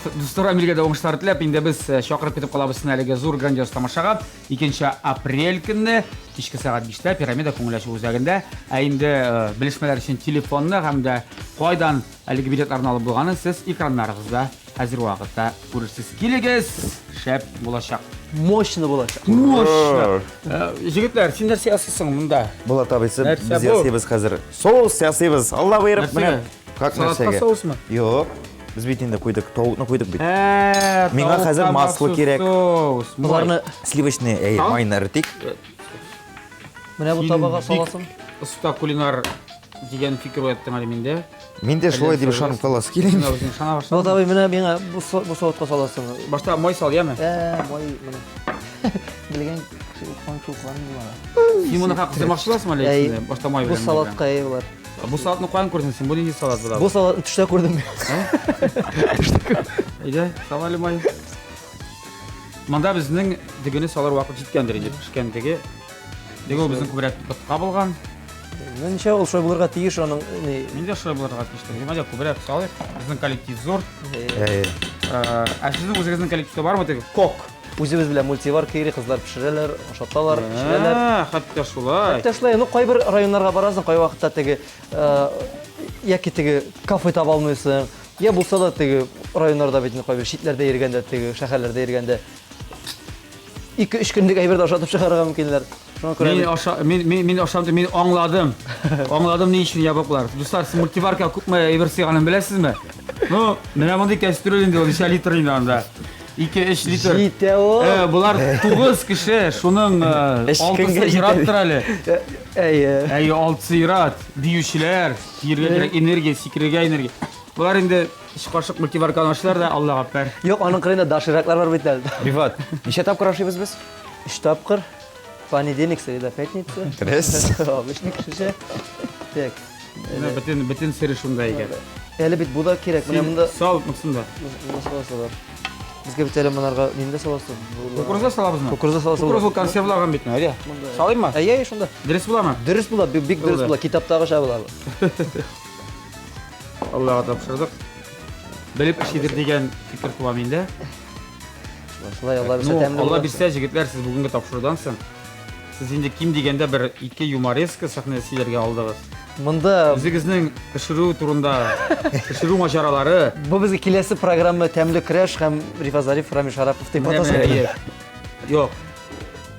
дуслар Рамилгә дә уңышлар теләп, инде без чакырып көтеп калабыз сезне әлеге зур грандиоз тамашага. 2 апрель көнне кичке сәгать 5тә Пирамида күңел ачу үзәгендә. Ә инде белешмәләр өчен телефонны һәм дә кайдан әлеге билетларны алып булганын сез экраннарыгызда хәзер вакытта күрерсез. Килегез, шәп булачак. Мощно булачак. Мощно. Җегетләр, син нәрсә ясыйсың монда? Булат абыйсы, без ясыйбыз хәзер. Соус ясыйбыз. Алла боерып, менә. Как нәрсәгә? Соусмы? Юк. Без бит инде куйдык, тавыкны куйдык бит. Ә, Миңа хәзер масло кирәк. Боларны сливочный, әй, майны эретик. Менә бу табага саласың. Оста кулинар дигән фикер уяттың әле миндә. Мин дә шулай дип ышанып каласы килә. Менә үзең ышана башладың. Булат абый, менә миңа бу савытка саласың. Башта май сал, яме? Ә, май менә. Белгән кеше укыган кеше укыган инде моны. Син моны хак кыздырмакчы буласыңмы әле исеңдә? Башта май белән. Бу салатка әй болар. Бу салатны каян күрдең син? Бу нинди салат була? Бу салатны төштә күрдем. Төштә күрдем. Әйдә, сал әле май. Монда безнең дегене салыр вакыт җиткәндер инде, пешкән деге. Деге ул безнең күбрәк ботка булган. Минемчә, ул шулай булырга тиеш, аның ни. Мин дә шулай булырга тиеш. Әйдә, күбрәк салыйк. Безнең коллектив зур. Әйе. Ә сезнең үзегезнең коллективта бармы теге кок? Үзебез белән мультиварка йөри, кызлар пешерәләр, ашаталар, пешерәләр. Хәтта шулай. Хәтта шулай. Ну, кайбер районнарга барасың, кайвакытта теге яки теге кафе таба алмыйсың, я булса да теге районнарда бит инде кайбер читләрдә йөргәндә, теге шәһәрләрдә йөргәндә ике-өч көнлек әйбер дә ашатып чыгарырга мөмкиннәр. Шуңа күрә мин аша мин мин мин ашам мин аңладым. Аңладым ни өчен ябыклар. Дуслар, сез мультиварка күпме әйбер сыйганын беләсезме? Ну, менә мондый кәстрүл инде ул ничә литр инде анда. 2-3 литр. Җитә ул. Э, болар 9 кеше, шуның 6-сы ир-аттыр әле. Әйе. Әйе, 6-сы ир-ат, биючеләр, киергә кирәк энергия, сикерергә энергия. Болар инде өч кашык мультиварканы ачтылар да, Аллаһ әкбәр. Юк, аның кырыенда дошираклар бар бит әле. Рифат, ничә тапкыр ашыйбыз без? Өч тапкыр. Понедельник, среда, пятница. Дөрес. Обычный кешечә. Так. Менә бөтен бөтен сере шунда икән. Әле бит бу да кирәк. Менә монда сал монсын да. Монда саласалар. Безгә бит әле монарга нинди саласы була? Кукуруза салабызмы? Кукуруза саласы була. Кукуруза консервлаган бит, әйдә. Салыйммы? Әйе, әйе, шунда. Дөрес буламы? Дөрес була, бик бик дөрес була. Китаптагыча була бу. Аллага тапшырдык. Белеп эшлидер дигән фикер туа миндә. Шулай Алла бирсә Ну, тәмле Алла була. бирсә, җегетләр, сез бүгенге тапшырудан соң сез инде ким дигәндә бер ике юмореска сәхнәдә сөйләргә алдыгыз. Монда Үзегезнең пешерү турында, пешерү маҗаралары. Бу безгә киләсе программа Тәмле көрәш һәм Рифат Зариф, Рамил Шарапов дип Менә, атаса. менә, әйе. Юк.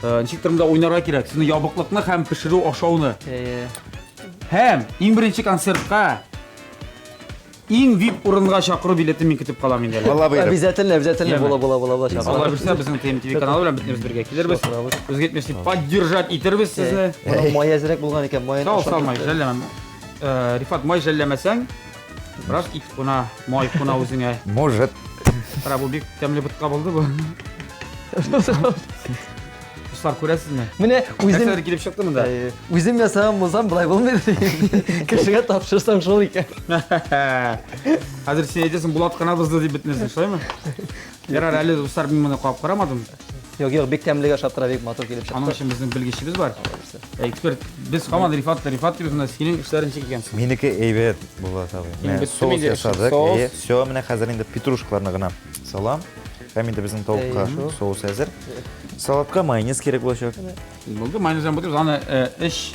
Э, Ничектер монда уйнарга кирәк. Сезнең ябыклыкны һәм пешерү ашауны. Әйе. Һәм иң беренче концертка Иң вип урынга чакыру билетын мин көтеп калам инде әле. Алла боерып. Обязательно, обязательно Яме. була, була, була, була. Алла Чакырабыз. бирсә, безнең ТМТВ каналы белән бөтенебез бергә килербез. Чакырабыз. Үзгә итмешли поддержать итербез сезне. Моның май әзрәк булган икән, маен Сал, ашап сал май, китте. жәлләмә. Э, Рифат, май жәлләмәсәң, бераз ит куна, май куна үзеңә. Может. Кара, бу бик тәмле ботка булды бу. Дуслар, күрәсезме? Менә үзем Нәрсәләр килеп чыкты монда? Әйе. Үзем ясаган булсам, болай булмый иде. Кешегә тапшырсаң шул икән. Хәзер син әйтәсең, Булат кына бозды дип бөтенесен, шулаймы? Ярар, әле дуслар, мин моны кабып карамадым. Юк, юк, бик тәмлегә ашап тора, бик матур килеп Аның чыкты. өчен безнең белгечебез бар. Ә, Эксперт, без һаман Рифат, Рифат дибез, менә синең эшләрең ничек икән соң? Минеке әйбәт Булат абый. Инде Менә бетте соус инде эшең, ясадык. соус. Әйе, все, менә хәзер инде петрушкаларны гына салам. Һәм инде безнең тавыкка Әйе. соус әзер. Салатка майонез кирәк булачак. Булды, майонездан бутыйбыз. Аны 3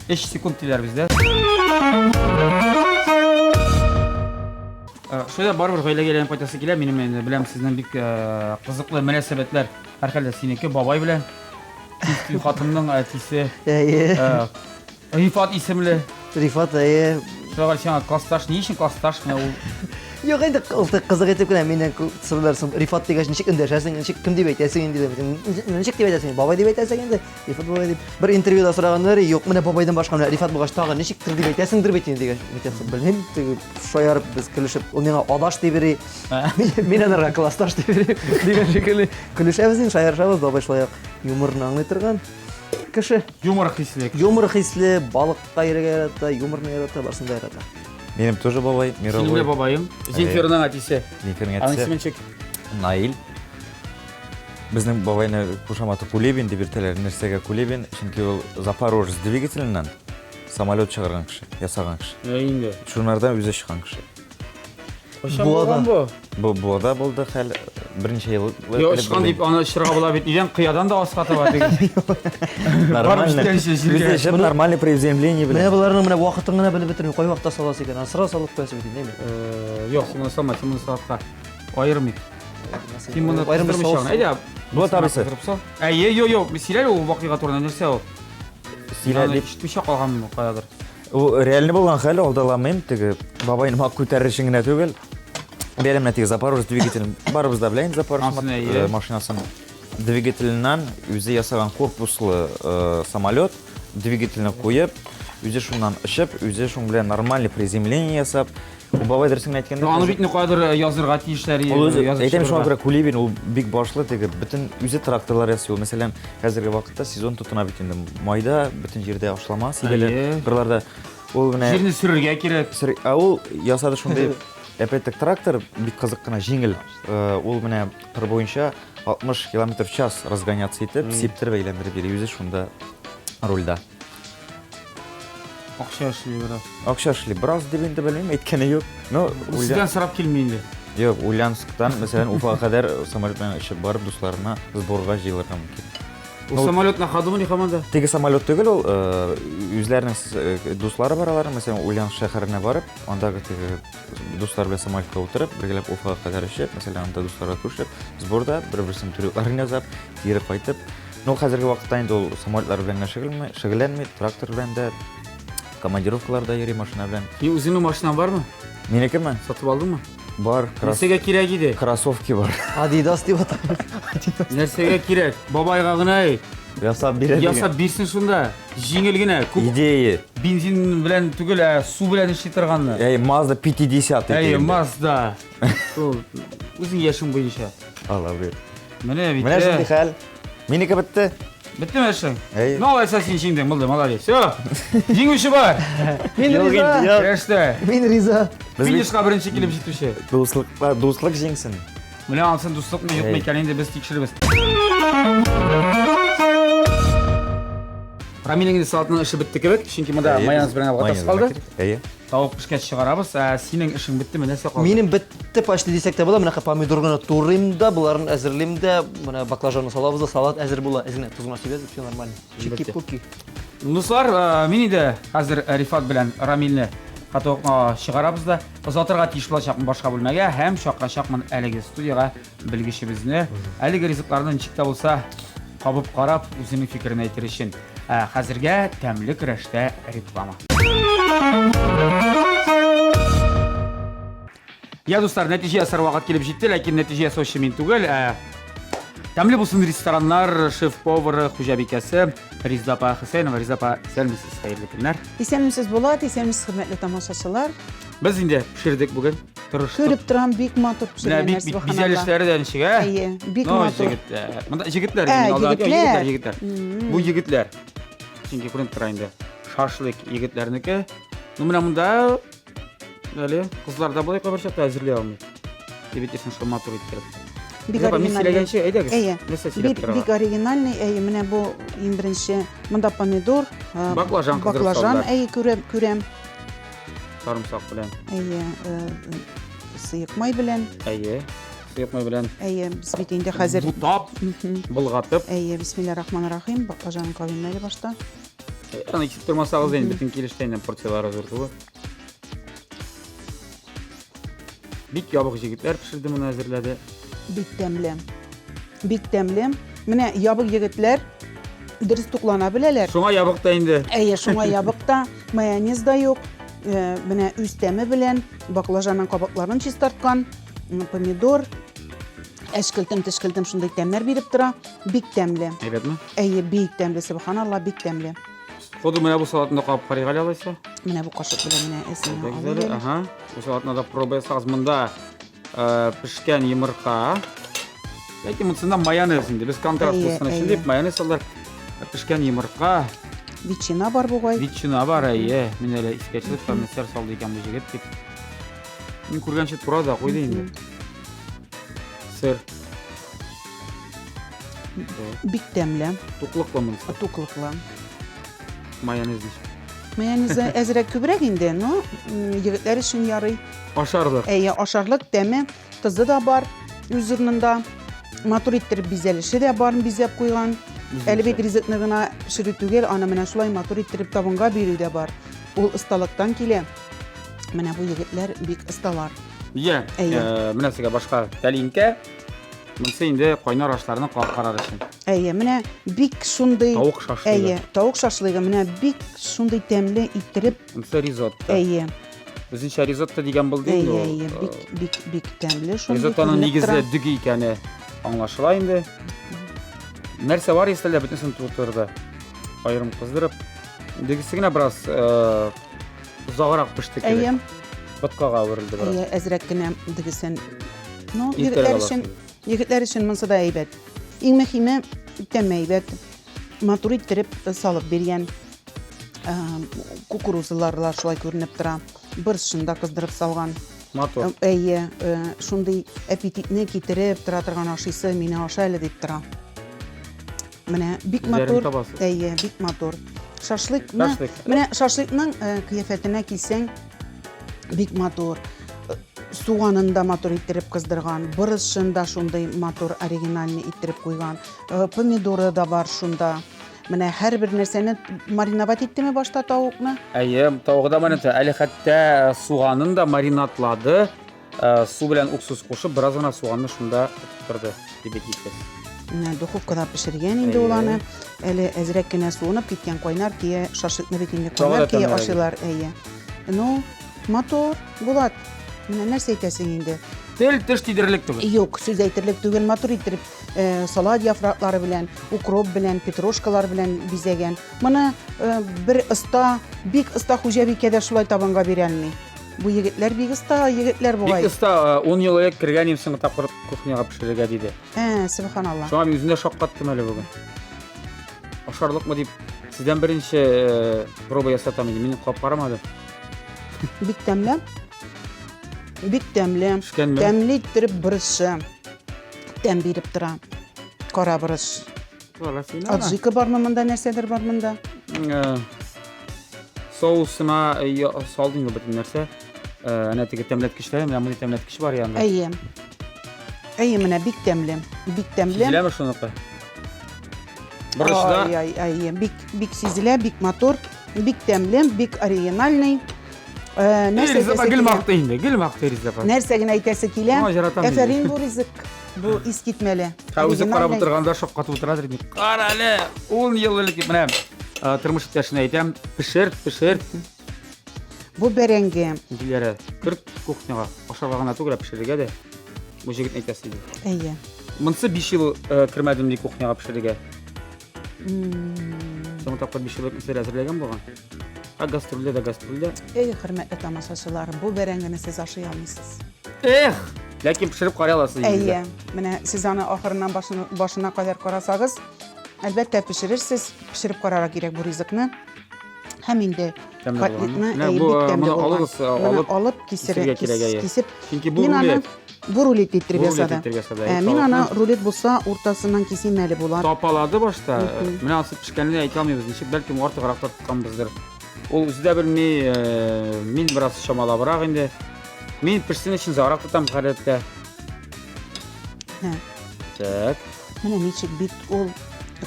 3 секунд диләр бездә. Шулай да барыбер гаиләгә әйләнеп кайтасы килә. Минем инде беләм сезнең бик кызыклы мөнәсәбәтләр. Һәрхәлдә синеке бабай белән. Син хатынның әтисе. Әйе. Рифат исемле. Рифат, әйе. Шуңа сиңа классташ, ни өчен классташ менә ул? Юк, инде ул кызык итеп кенә миннән сорыйлар соң, Рифат дигәч ничек эндәшәсең, ничек кем дип әйтәсең инде дип. Ничек дип әйтәсең? Бабай дип әйтәсең инде. Рифат бабай дип. Бер интервьюда сораганнар, юк, менә бабайдан башка менә Рифат булгач тагын ничектер дип әйтәсеңдер бит инде дигәч, әйтәсең, белмим, теге шаярып без көлешеп, ул миңа адаш дип йөри. Мин анарга классташ дип йөрим. Дигән шикелле көлешәбез инде, шаярышабыз, бабай шулай ук юморны аңлый торган кеше. Юмор хисле. Юмор хисле, балыкка йөрергә ярата, юморны ярата, барысын да ярата. Минем тоже бабай, мировой. Синең дә бабаең. Земфирның әтисе. Земфирның Аның әтисе. исеме ничек? Наил. Безнең бабайны кушаматы Кулибин дип йөртәләр. Нәрсәгә Кулибин? Чөнки ул Запорожец двигателеннән самолет чыгарган кеше, ясаган кеше. Ә инде. Шунардан үзе чыккан кеше. Кайчан Буада. булган бу? Бу Буада булды хәл берничә ел Йо, очкан дип аны очырга була бит. Нидән кыядан да аска таба теге. Нормально. Барып җиткәнче җиргә. Үзе чып нормальный приземление Менә белән. боларның менә вакытын гына белеп бетерми, кай вакытта саласы икән. Аны сразу салып куясы бит инде, әйме? Э, Юк, син моны салма, син моны салатка аермыйк. Син моны Аерым бер кыздырмыйча соус. гына. Әйдә. Булат абыйсы. Кыздырып сал. Әйе, йо, йо, сөйлә ул вакыйга турында нәрсә ул? Сөйлә Аны дип. ишетмичә калганмын каядыр. Ул реальный булган хәл, алдаламыйм, теге бабайны мак күтәрер өчен генә түгел. Бәлем менә теге Запорожец двигателен барыбыз да белә инде Запорожец Анысын әйе. машинасын. Двигателеннән үзе ясаган корпуслы самолет, двигательне куеп, үзе шуннан очып, үзе шуның белән нормальный приземление ясап, ул бабай дөресен генә әйткәндә, Ну, аны хәзер- бит каядыр язырга тиешләр. Ул үзе, язып әйтәм шуңа чыгарга. күрә Кулибин ул бик башлы теге, бөтен үзе тракторлар ясый ул. Мәсәлән, хәзерге вакытта сезон тотына бит инде. Майда бөтен җирдә ашлама сибәләр, Әйе. кырларда. Ул менә Җирне сөрергә кирәк. Сер- Ә ул ясады шундый әпәттек трактор, бик кызык кына, җиңел. Ул менә кыр буенча 60 километр в час разгоняться итеп, сиптереп әйләндереп йөри үзе шунда рульда. Акча эшли бераз. Акча эшли бераз дип инде белмим, әйткәне юк. Но Ул сездән сорап килми инде. Юк, Ульяновсктан, мәсәлән, Уфага кадәр самолет белән очып барып, дусларына сборга җыелырга мөмкин. Ул самолет на ходу мени һаман да? Теге самолет түгел ул, үзләренең дуслары бар аларның, мәсәлән, Ульяновск шәһәренә барып, андагы теге дуслар белән самолетка утырып, бергәләп Уфага кадәр очып, мәсәлән, анда дусларга күрешеп, сборда бер-берсенең трюкларын ясап, кире кайтып. Ну, хәзерге вакытта инде ул самолетлар белән генә шөгыльләнми, шөгыльләнми, трактор белән дә, командировкаларда йөри машина белән. Синең үзеңнең машинаң бармы? Минекеме? Сатып алдыңмы? Бар, крас... Нәрсәгә кирәк иде? кроссовки бар. Adidas дип аталып. Нәрсәгә кирәк? Бабайга гына әй. Ясап бирә дигән. Ясап бирсен шунда. Җиңел генә. Күп Идея. бензин белән түгел, ә су белән эшли торганны. Әй, Mazda 50 Әй, инде. Mazda. Шул үзең яшең буенча. Алла бир. Менә бит. Менә шундый хәл. Минеке бетте. Беттеме эшең? Әй. Ну, алайса син җиңдең, булды, молодец. Все. Җиңүче бар. Мин риза. Көрәштә. Мин риза. Без бит Финишка беренче килеп җитүче. дуслыкта дуслык җиңсен. Менә ансын дуслыкмы юкмы икән инде без тикшеребез. Рамилнең инде салатның эше бетте кебек, чөнки монда майонез белән ватасы калды. Әйе. Тавык пешкәч чыгарабыз. Ә синең эшең беттеме? Нәрсә калды? Минем бетте почти дисәк тә була. Менә помидор гына турыйм да, боларын әзерлим дә, менә баклажанны салабыз да, салат әзер була. Әз генә тоз гына сибәбез, все нормально. Чики-пуки. Дуслар, э, мин инде хәзер Рифат белән Рамилне катокка чыгарабыз да, озатырга тиеш булачакмын башка бүлмәгә һәм чакырачакмын әлеге студиягә белгечебезне. Әлеге ризыкларны ничек тә булса кабып карап, үзенең фикерен әйтер өчен. Ә хәзергә тәмле көрәштә реклама. Я, дуслар, нәтиҗә ясар вакыт килеп җитте, ләкин нәтиҗә ясаучы мин түгел, ә тәмле булсын рестораннар шеф-повары, хуҗабикәсе Ризда апа Хөсәенова. Ризда апа, исәнмесез, хәерле көннәр. Исәнмесез, Булат, исәнмесез, хөрмәтле тамашачылар. Без инде пешердек бүген, тырыштык. Күреп торам, бик матур Менә пешергәннәр, бик бик субханалла. бизәлешләре дә ничек, ә? Әйе, бик Ну, матур. җегетләр. Монда җегетләр, Ә, мин алдан әйтәм, егетләр. егетләр, егетләр. Бу егетләр. Чөнки күренеп тора инде. Шашлык егетләрнеке. Ну, менә монда әле кызлар да болай кайбер чакта әзерли алмый. Дип әйтерсең, шул матур иттереп. Бик Апа, мин оригинальный. сөйләгәнче, әйдәгез. Әйе. Нәрсә сөйләп Бик, торалар? бик оригинальный, әйе, менә бу иң беренче, монда помидор, э, Баклажан кыздырып баклажан, салдылар. әйе, күрәм, күрәм. Сарымсак белән. Әйе, э, сыек май белән. Әйе, сыек май белән. Әйе, без бит инде хәзер Бутап, болгатып. Әйе, бисмилла рахман рахим, баклажанын кабыйм әле башта. Аны кисеп тормасагыз инде бөтен килештә инде порцияләре зур түгел. Бик ябык җегетләр пешерде моны әзерләде. Бик тәмле. Бик тәмле. Менә ябык егетләр дөрес туклана беләләр. Шуңа ябык та инде. Әйе, шуңа ябык та, майонез да юк. Э, менә үз тәме белән баклажанның кабыкларын чистарткан, помидор, әшкелтем тешкелтем шундый тәмнәр биреп тора. Бик тәмле. Әйбәтме? Әйе, бик тәмле, субханалла, бик тәмле. Ходу менә бу салатны да кабып карыйк әле алайса. Менә бу кашык белән менә әзгенә Әйдәгез әле. Ага. Бу салатны да проба ясагыз. Монда э, пешкән йомырка. Ләкин монысында майонез инде. Без контраст булсын өчен дип майонез салдык. Пешкән йомырка. Ветчина бар бугай. Ветчина бар, әйе. Мин әле искә төшеп, там нәрсә салды икән бу җегет дип. Мин күргәнче тура да куйды инде. Сыр. Бик тәмле. Туклыклы монысы. Туклыклы. Майонез ничек? Майонезы әзрәк күбрәк инде, но егетләр өчен ярый. Ашарлык. Әйе, ашарлык тәме, тозы да бар үз урынында. Матур иттереп бизәлеше дә бар, бизәп куйган. Әле бит ризыкны гына пешерү түгел, аны менә шулай матур иттереп табынга бирү дә бар. Ул осталыктан килә. Менә бу егетләр бик осталар. Иә, э, менә сезгә башка тәлинкә. Монысы инде кайнар ашларны кабып карар өчен. Әйе, менә бик шундый Тавык шашлыгы. Әйе, тавык шашлыгы менә бик шундый тәмле иттереп. Монысы ризотто. Әйе. Үзенчә ризотто дигән булды инде ул. Әйе, әйе, бик бик бик тәмле шундый. Ризоттоның нигезе дөге икәне аңлашыла инде. Нәрсә бар исә бөтенесен тутырды. Аерым кыздырып. Дөгесе генә бераз э, озаграк пеште кебек. Әйе. Боткага әверелде бераз. Әйе, әзрәк кенә дөгесен. Ну, егетләр өчен, егетләр өчен монысы да әйбәт. Иң мөһиме, тәме әйбәт. Матур иттереп салып биргән. Э, кукурузалар да шулай күренеп тора. Борычын да кыздырып салган. Матур. Әйе, э, шундый аппетитны китереп тора торган ашыйсы, мине аша әле дип тора. Менә бик матур. Табасыз. Әйе, бик матур. Шашлыкны, Шашлык. менә шашлыкның э, кыяфәтенә килсәң, бик матур. Э, Суганын да матур иттереп кыздырган, борычын да шундый матур оригинальный иттереп куйган. Э, Помидоры да бар шунда. Менә һәрбер нәрсәне мариновать иттеме башта тавыкны? Әйе, тавыгы да маринад. Әле хәтта суганын да маринадлады. Э, су белән уксус кушып, бераз гына суганны шунда тоттырды, дип әйтик. Менә духовкада пешергән инде ул аны. Әле әзрәк кенә суынып киткән кайнар кие, шашлыкны бит инде кайнар кие ашыйлар, әйе. Ну, матур, Булат. Менә нәрсә әйтәсең инде? Тел теш тидерерлек түгел. Юк, сүз әйтерлек түгел, матур иттереп э, салат яфраклары белән, укроп белән, петрушкалар белән бизәгән. Моны э, бер оста, бик оста хуҗабикә дә шулай табынга бирә алмый. Бу егетләр бик оста егетләр бугай. Бик оста, 10 ел элек кергән идем соңгы тапкыр кухняга пешерергә диде. Ә, сөбханалла. Шуңа мин үзем дә шаккаттым әле бүген. Ашарлыкмы дип, сездән беренче э, проба ясатам инде, мин кап карамадым. Бик тәмле. Бик тәмле. Пешкәнме? Тәмле иттереп борычы. Тәм биреп тора. Кара борыч. Аджика бармы монда, нәрсәдер бар монда? Э, соусына э, салдым инде бөтен нәрсә. Э, әнә теге тәмләткечләр, менә мондый тәмләткеч бар янында. Әйе. Әйе, менә бик тәмле. Бик тәмле. Сизеләме шуныкы? Борычда. Ай, ай, ай, бик бик сизелә, бик матур, бик тәмле, бик оригинальный. Э, нәрсә Риза гел мактый инде, гел мактый Риза апа. Нәрсә генә әйтәсе килә? Әфәрин бу ризык, бу искитмәле. Ә үзе карап утырганда шаккатып утырадыр инде. Кара әле, 10 ел элек менә э, тормыш иптәшенә әйтәм, пешер, пешер. Бу бәрәңге. Диләрә, керт кухняга, ашарга гына түгел, ә пешерергә дә. Бу җегетне әйтәсе иде. Әйе. Монысы 5 ел э, кермәдем ди кухняга пешерергә. Соңгы тапкыр 5 ел элек нәрсәләр әзерләгән булган. Ә гастрольдә дә гастрольдә. Эй, хөрмәтле тамашачылар, бу бәрәңгене сез ашый алмыйсыз. Эх! Ләкин пешереп карый аласыз инде. Әйе, менә сез аны ахырыннан башына, башына кадәр карасагыз, әлбәттә пешерерсез, пешереп карарга кирәк бу ризыкны. Һәм инде котлетны әйе, бик тәмле булган. Моны алып кисергә кирәк, кисеп. Чөнки бу рулет. Бу рулет иттереп ясады. Ә, мин аны рулет булса уртасыннан кисим әле була. Тапалады башта. Менә ансы пешкәнен әйтә алмыйбыз. Ничек бәлкем артыграк тартканбыздыр. Ул үзе дә белми, мин бераз чамалабрак инде. Мин пешсен өчен зарак тотам гадәттә. Так. Менә ничек бит ул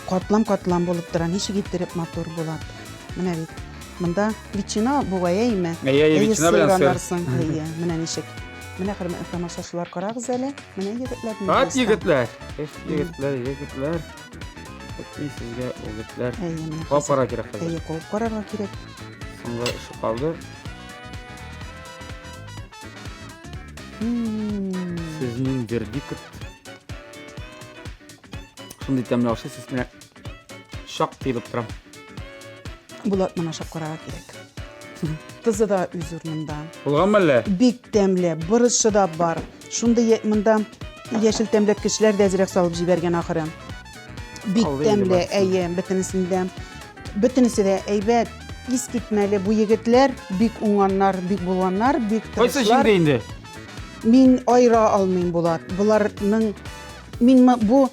катлам-катлам булып тора, ничек иттереп матур була. Менә бит. Монда ветчина бугай әйме? Әйе, әйе, ветчина белән сыр. Әйе, менә ничек. Менә хөрмәтле тамашачылар, карагыз әле. Менә егетләр. Ат егетләр. Эх, егетләр, егетләр. Мин сезгә егетләр. Әйе, менә. Куып карарга кирәк хәзер. Әйе, куып карарга кирәк. Соңгы эше калды. Сезнең вердикт. Шундый тәмле ашыйсыз, менә шак тыелып торам. Булат моны ашап карарга кирәк. Тызы да үз урынында. Булганмы әллә? Бик тәмле, борычы да бар. Шундый монда яшел тәмләткечләр дә әзрәк салып җибәргән ахыры. Бик тәмле, әйе, бөтенесендә. Бөтенесе дә әйбәт, искитмәле. Бу егетләр бик уңганнар, бик булганнар, бик тырышлар. Кайсы җиңде инде? Мин аера алмыйм, Булат. Боларның мин бу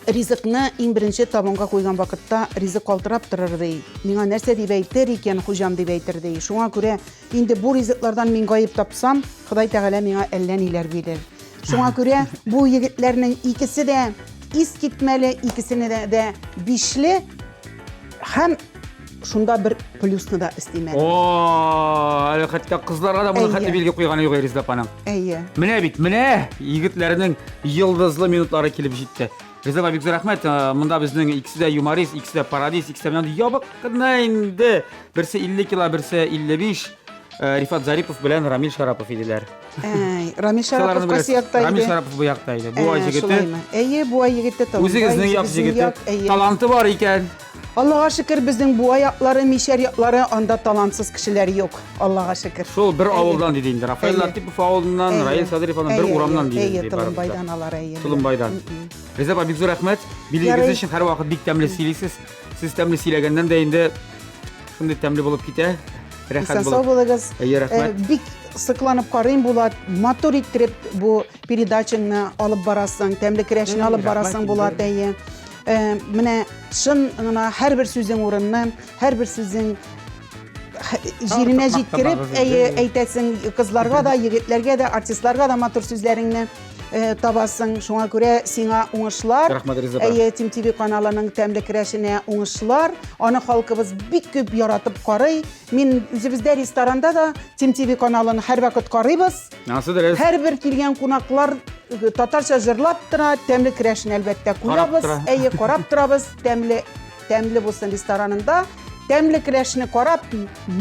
Ризыкны иң беренче табынга куйган вакытта ризык калтырап торыр, ди. Миңа нәрсә дип әйтер икән хуҗам дип әйтер, ди. Шуңа күрә инде бу ризыклардан мин гаеп тапсам, Ходай Тәгалә миңа әллә ниләр бирер. Шуңа күрә бу егетләрнең икесе дә искитмәле, икесенә дә, дә бишле һәм шунда бер плюсны да өстим әле. О, әле хәтта кызларга да моны хәтле билге куйганы юк Резеда апаның. Әйе. Менә бит, менә егетләрнең йолдызлы минутлары килеп җитте. Резеда апа, бик зур рәхмәт. Э, монда безнең икесе дә юморист, икесе дә пародист, икесе дә менә ябык кына инде. Берсе 50 кило, берсе 55. Э, Рифат Зарипов белән Рамил Шарапов иделәр. Әй, Рамил Шарапов кайсы якта иде? Рамил Шарапов бу якта иде. Буа җегете. Әйе, Буа егете. Үзегезнең як җегете. Таланты бар икән. Аллага шөкер, безнең Буа яклары, Мишәр яклары, анда талантсыз кешеләр юк. Аллага шөкер. Шул бер авылдан диде инде. Рафаэль Латипов авылыннан, Раил Садриев аннан бер урамнан диде. Әйе, Толымбайдан алар, әйе. Толымбайдан. Резеда апа, бик зур рәхмәт. Билегегез өчен һәрвакыт бик тәмле сөйлисез. Сез тәмле сөйләгәннән дә инде шундый тәмле булып китә. Рәхәт булып. Сау булыгыз. Әйе, рәхмәт. Э, бик сокланып карыйм, Булат. Матур иттереп бу передачаңны алып барасың, тәмле керәшне алып барасың, Булат, әйе. Э, менә чын гына һәрбер сүзең урынны, һәрбер сүзең җиренә җиткереп, әйе, әйтәсең кызларга да, егетләргә дә, артистларга да матур сүзләреңне э, табасың. Шуңа күрә сиңа уңышлар. Рәхмәт, Резеда. Әйе, Тим ТВ каналының тәмле керәшенә уңышлар. Аны халкыбыз бик күп яратып карый. Мин үзебездә ресторанда да Тим ТВ каналын һәрвакыт карыйбыз. Анысы дөрес. Һәрбер килгән кунаклар э, татарча җырлап тора, тәмле керәшен әлбәттә куябыз. Әйе, карап торабыз, тәмле тәмле булсын ресторанында. Тәмле керәшне карап,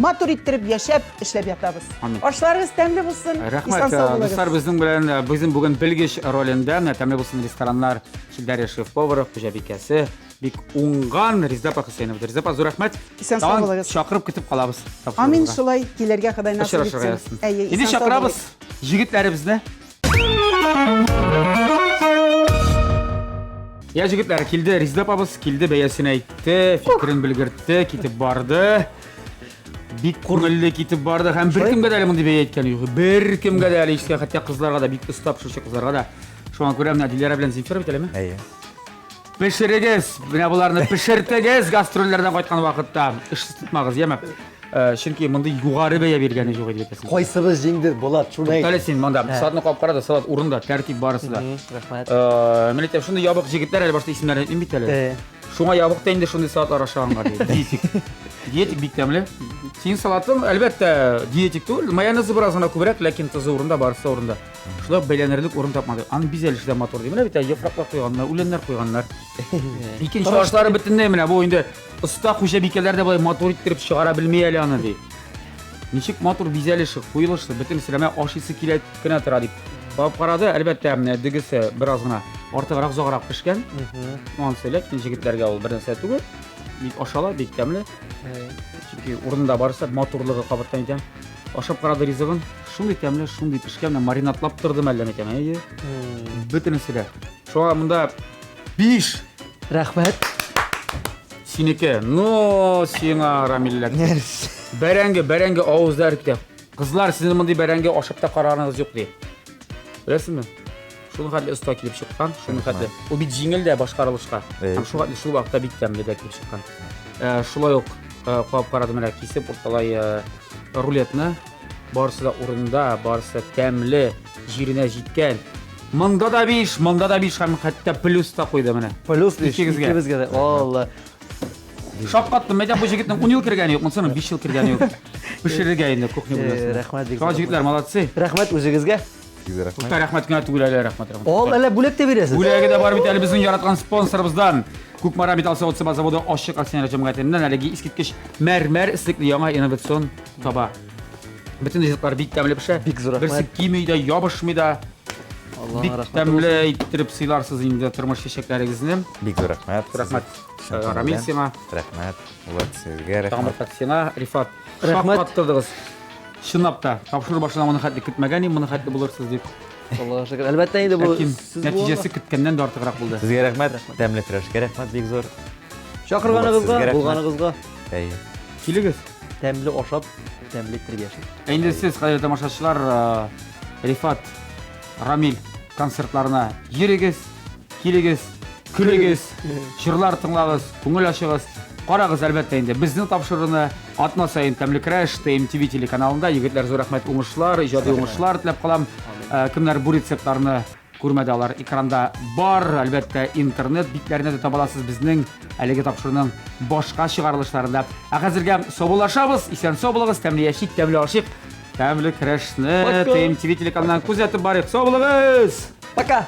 матур иттереп яшәп, эшләп ятабыз. Амин. Ашларыгыз тәмле булсын. Рәхмәт, Исән сау э, дуслар, булыгыз. безнең белән э, безнең бүген белгеч ролендә менә тәмле булсын рестораннар челтәре шеф-повары, хуҗабикәсе, бик уңган Резеда апа Хөсәенова. Резеда апа, зур рәхмәт. Исән сау Тагын булыгыз. Чакырып көтеп калабыз. Амин, шулай килергә Ходай насыйп Очрашырга итсен. язсын. Әйе, Инде исән сау чакырабыз булыйк. җегетләребезне. Я җегетләр, килде Резеда апабыз, килде, бәясен әйтте, фикерен белгертте, китеп барды. Бик күңелле китеп барды һәм беркемгә дә әле мондый бәя әйткән юк. Беркемгә дә әле ишеткән, хәтта кызларга да, бик оста пешерүче кызларга да. Шуңа күрә менә Диләрә белән Земфира бит әлеме? Әйе. Пешерегез, менә боларны пешертегез гастрольләрдән кайткан вакытта. Эшсез тотмагыз, яме. Э, чөнки мондый югары бәя биргәне юк иде бит. Кайсыбыз җиңде, Булат, шуны әйт. Әле син монда салатны кабып кара да, салат урында, тәртип барысы да. Рәхмәт. Э, Мин әйтәм, шундый ябык җегетләр әле башта исемнәрен әйтмим бит әле. Э. Шуңа ябык та инде шундый салатлар ашаганга ди. Диетик. Диетик бик тәмле. Синең салатың, әлбәттә, диетик түгел. Майонезы бераз гына күбрәк, ләкин тозы урында, барысы да урында. Шулай ук бәйләнерлек урын тапмады. Аның бизәлеше дә матур ди. Менә бит яфраклар куйганнар, үләннәр куйганнар. Икенче ашлары бөтенләй менә бу инде оста хуҗабикәләр дә болай матур иттереп чыгара белми әле аны ди. Ничек матур бизәлеше, куелышы, бөтенесе дә менә ашыйсы килә кенә тора дип. Табып карады, әлбәттә, менә дөгесе бераз гына артыграк, озаграк пешкән. Анысы ләкин җегетләргә ул бер нәрсә түгел. Бик ашала, бик тәмле. Чөнки урынында барысы матурлыгы кабаттан әйтәм. Ашап карады ризыгын. Шундый тәмле, шундый пешкән, менә маринадлап тордым әллә микән, әйе. Бөтенесе дә. Шуңа монда 5 Рәхмәт. Синеке. Ну, сиңа, Рамилләр. Бәрәңге, бәрәңге авызда эреп китә. Кызлар, сезнең мондый бәрәңге ашап та караганыгыз юк ди. Беләсезме? Шуның хәтле оста килеп чыккан, шуның хәтле. Ул бит җиңел дә башкарылышка. Һәм шул хәтле шул вакытта бик тәмле дә килеп чыккан. Э, шулай ук э, кабып карадым менә кисеп урталай э, рулетны. Барысы да урынында, барысы тәмле, җиренә җиткән. Монда да 5, монда да 5 һәм хәтта плюс та куйды менә. Плюс 5 Икегезгә. Икебезгә дә. Алла. Шаккаттым, мәйтәм, бу җегетнең 10 ел кергәне юк, монысының 5 ел кергәне юк. Пешерергә инде кухня бүлмәсендә. Рәхмәт бик Шуңа зур. җегетләр, молодцы. Рәхмәт үзегезгә. Сезгә рәхмәт. Күпкә рәхмәт кенә түгел әле, рәхмәт, рәхмәт. Ал, әллә бүләк тә бирәсез. Бүләге дә бар бит әле безнең яраткан спонсорыбыздан. Кукмара металл савыт-саба заводы ачык акционер җәмгыятеннән әлеге искиткеч мәрмәр эслекле яңа инновацион таба. Бөтен ризыклар бик тәмле пешә. Бик зур рәхмәт. Берсе кими дә, ябышмый да. Аллаһ Бик рәхмәте тәмле иттереп сыйларсыз инде тормыш чәчәкләрегезне. Бик зур рәхмәт. Рәхмәт, Чын Рамил күңелдән. сиңа. Рәхмәт. Булат сезгә Тагын бер рәхмәт. кат сиңа, Рифат. Рәхмәт. Шаккаттырдыгыз. Чынлап та, тапшыру башында моны хәтле көтмәгән идем, моны хәтле булырсыз дип. Аллаһ шөкер. Әлбәттә инде бу Ләкин сез нәтиҗәсе көткәннән дә артыграк булды. Сезгә рәхмәт. Тәмле көрәшкә рәхмәт бик зур. Чакырганыгызга, Сезгә рәхмәт. булганыгызга Әйе. Килегез. тәмле ашап, тәмле иттереп яшик. Ә инде сез, кадерле тамашачылар, э, Рифат, Рамил концертларына йөрегез, килегез, көлегез, җырлар тыңлагыз, күңел ачыгыз. Карагыз, әлбәттә инде, безнең тапшыруны атна саен Тәмле Крәш ТМТВ телеканалында. Егетләр, зур рәхмәт, уңышлар, иҗади уңышлар теләп калам. Э, Кемнәр бу рецептларны күрмәде, алар экранда бар. Әлбәттә, интернет битләренә дә таба аласыз безнең әлеге тапшыруның башка чыгарылышларында. Ә хәзергә саубуллашабыз. Исән-сау булыгыз, тәмле яшик, тәмле ашыйк. Тәмле Крәшне Пока. ТМТВ телеканалынан күзәтеп барыйк. Сау булыгыз! Пока!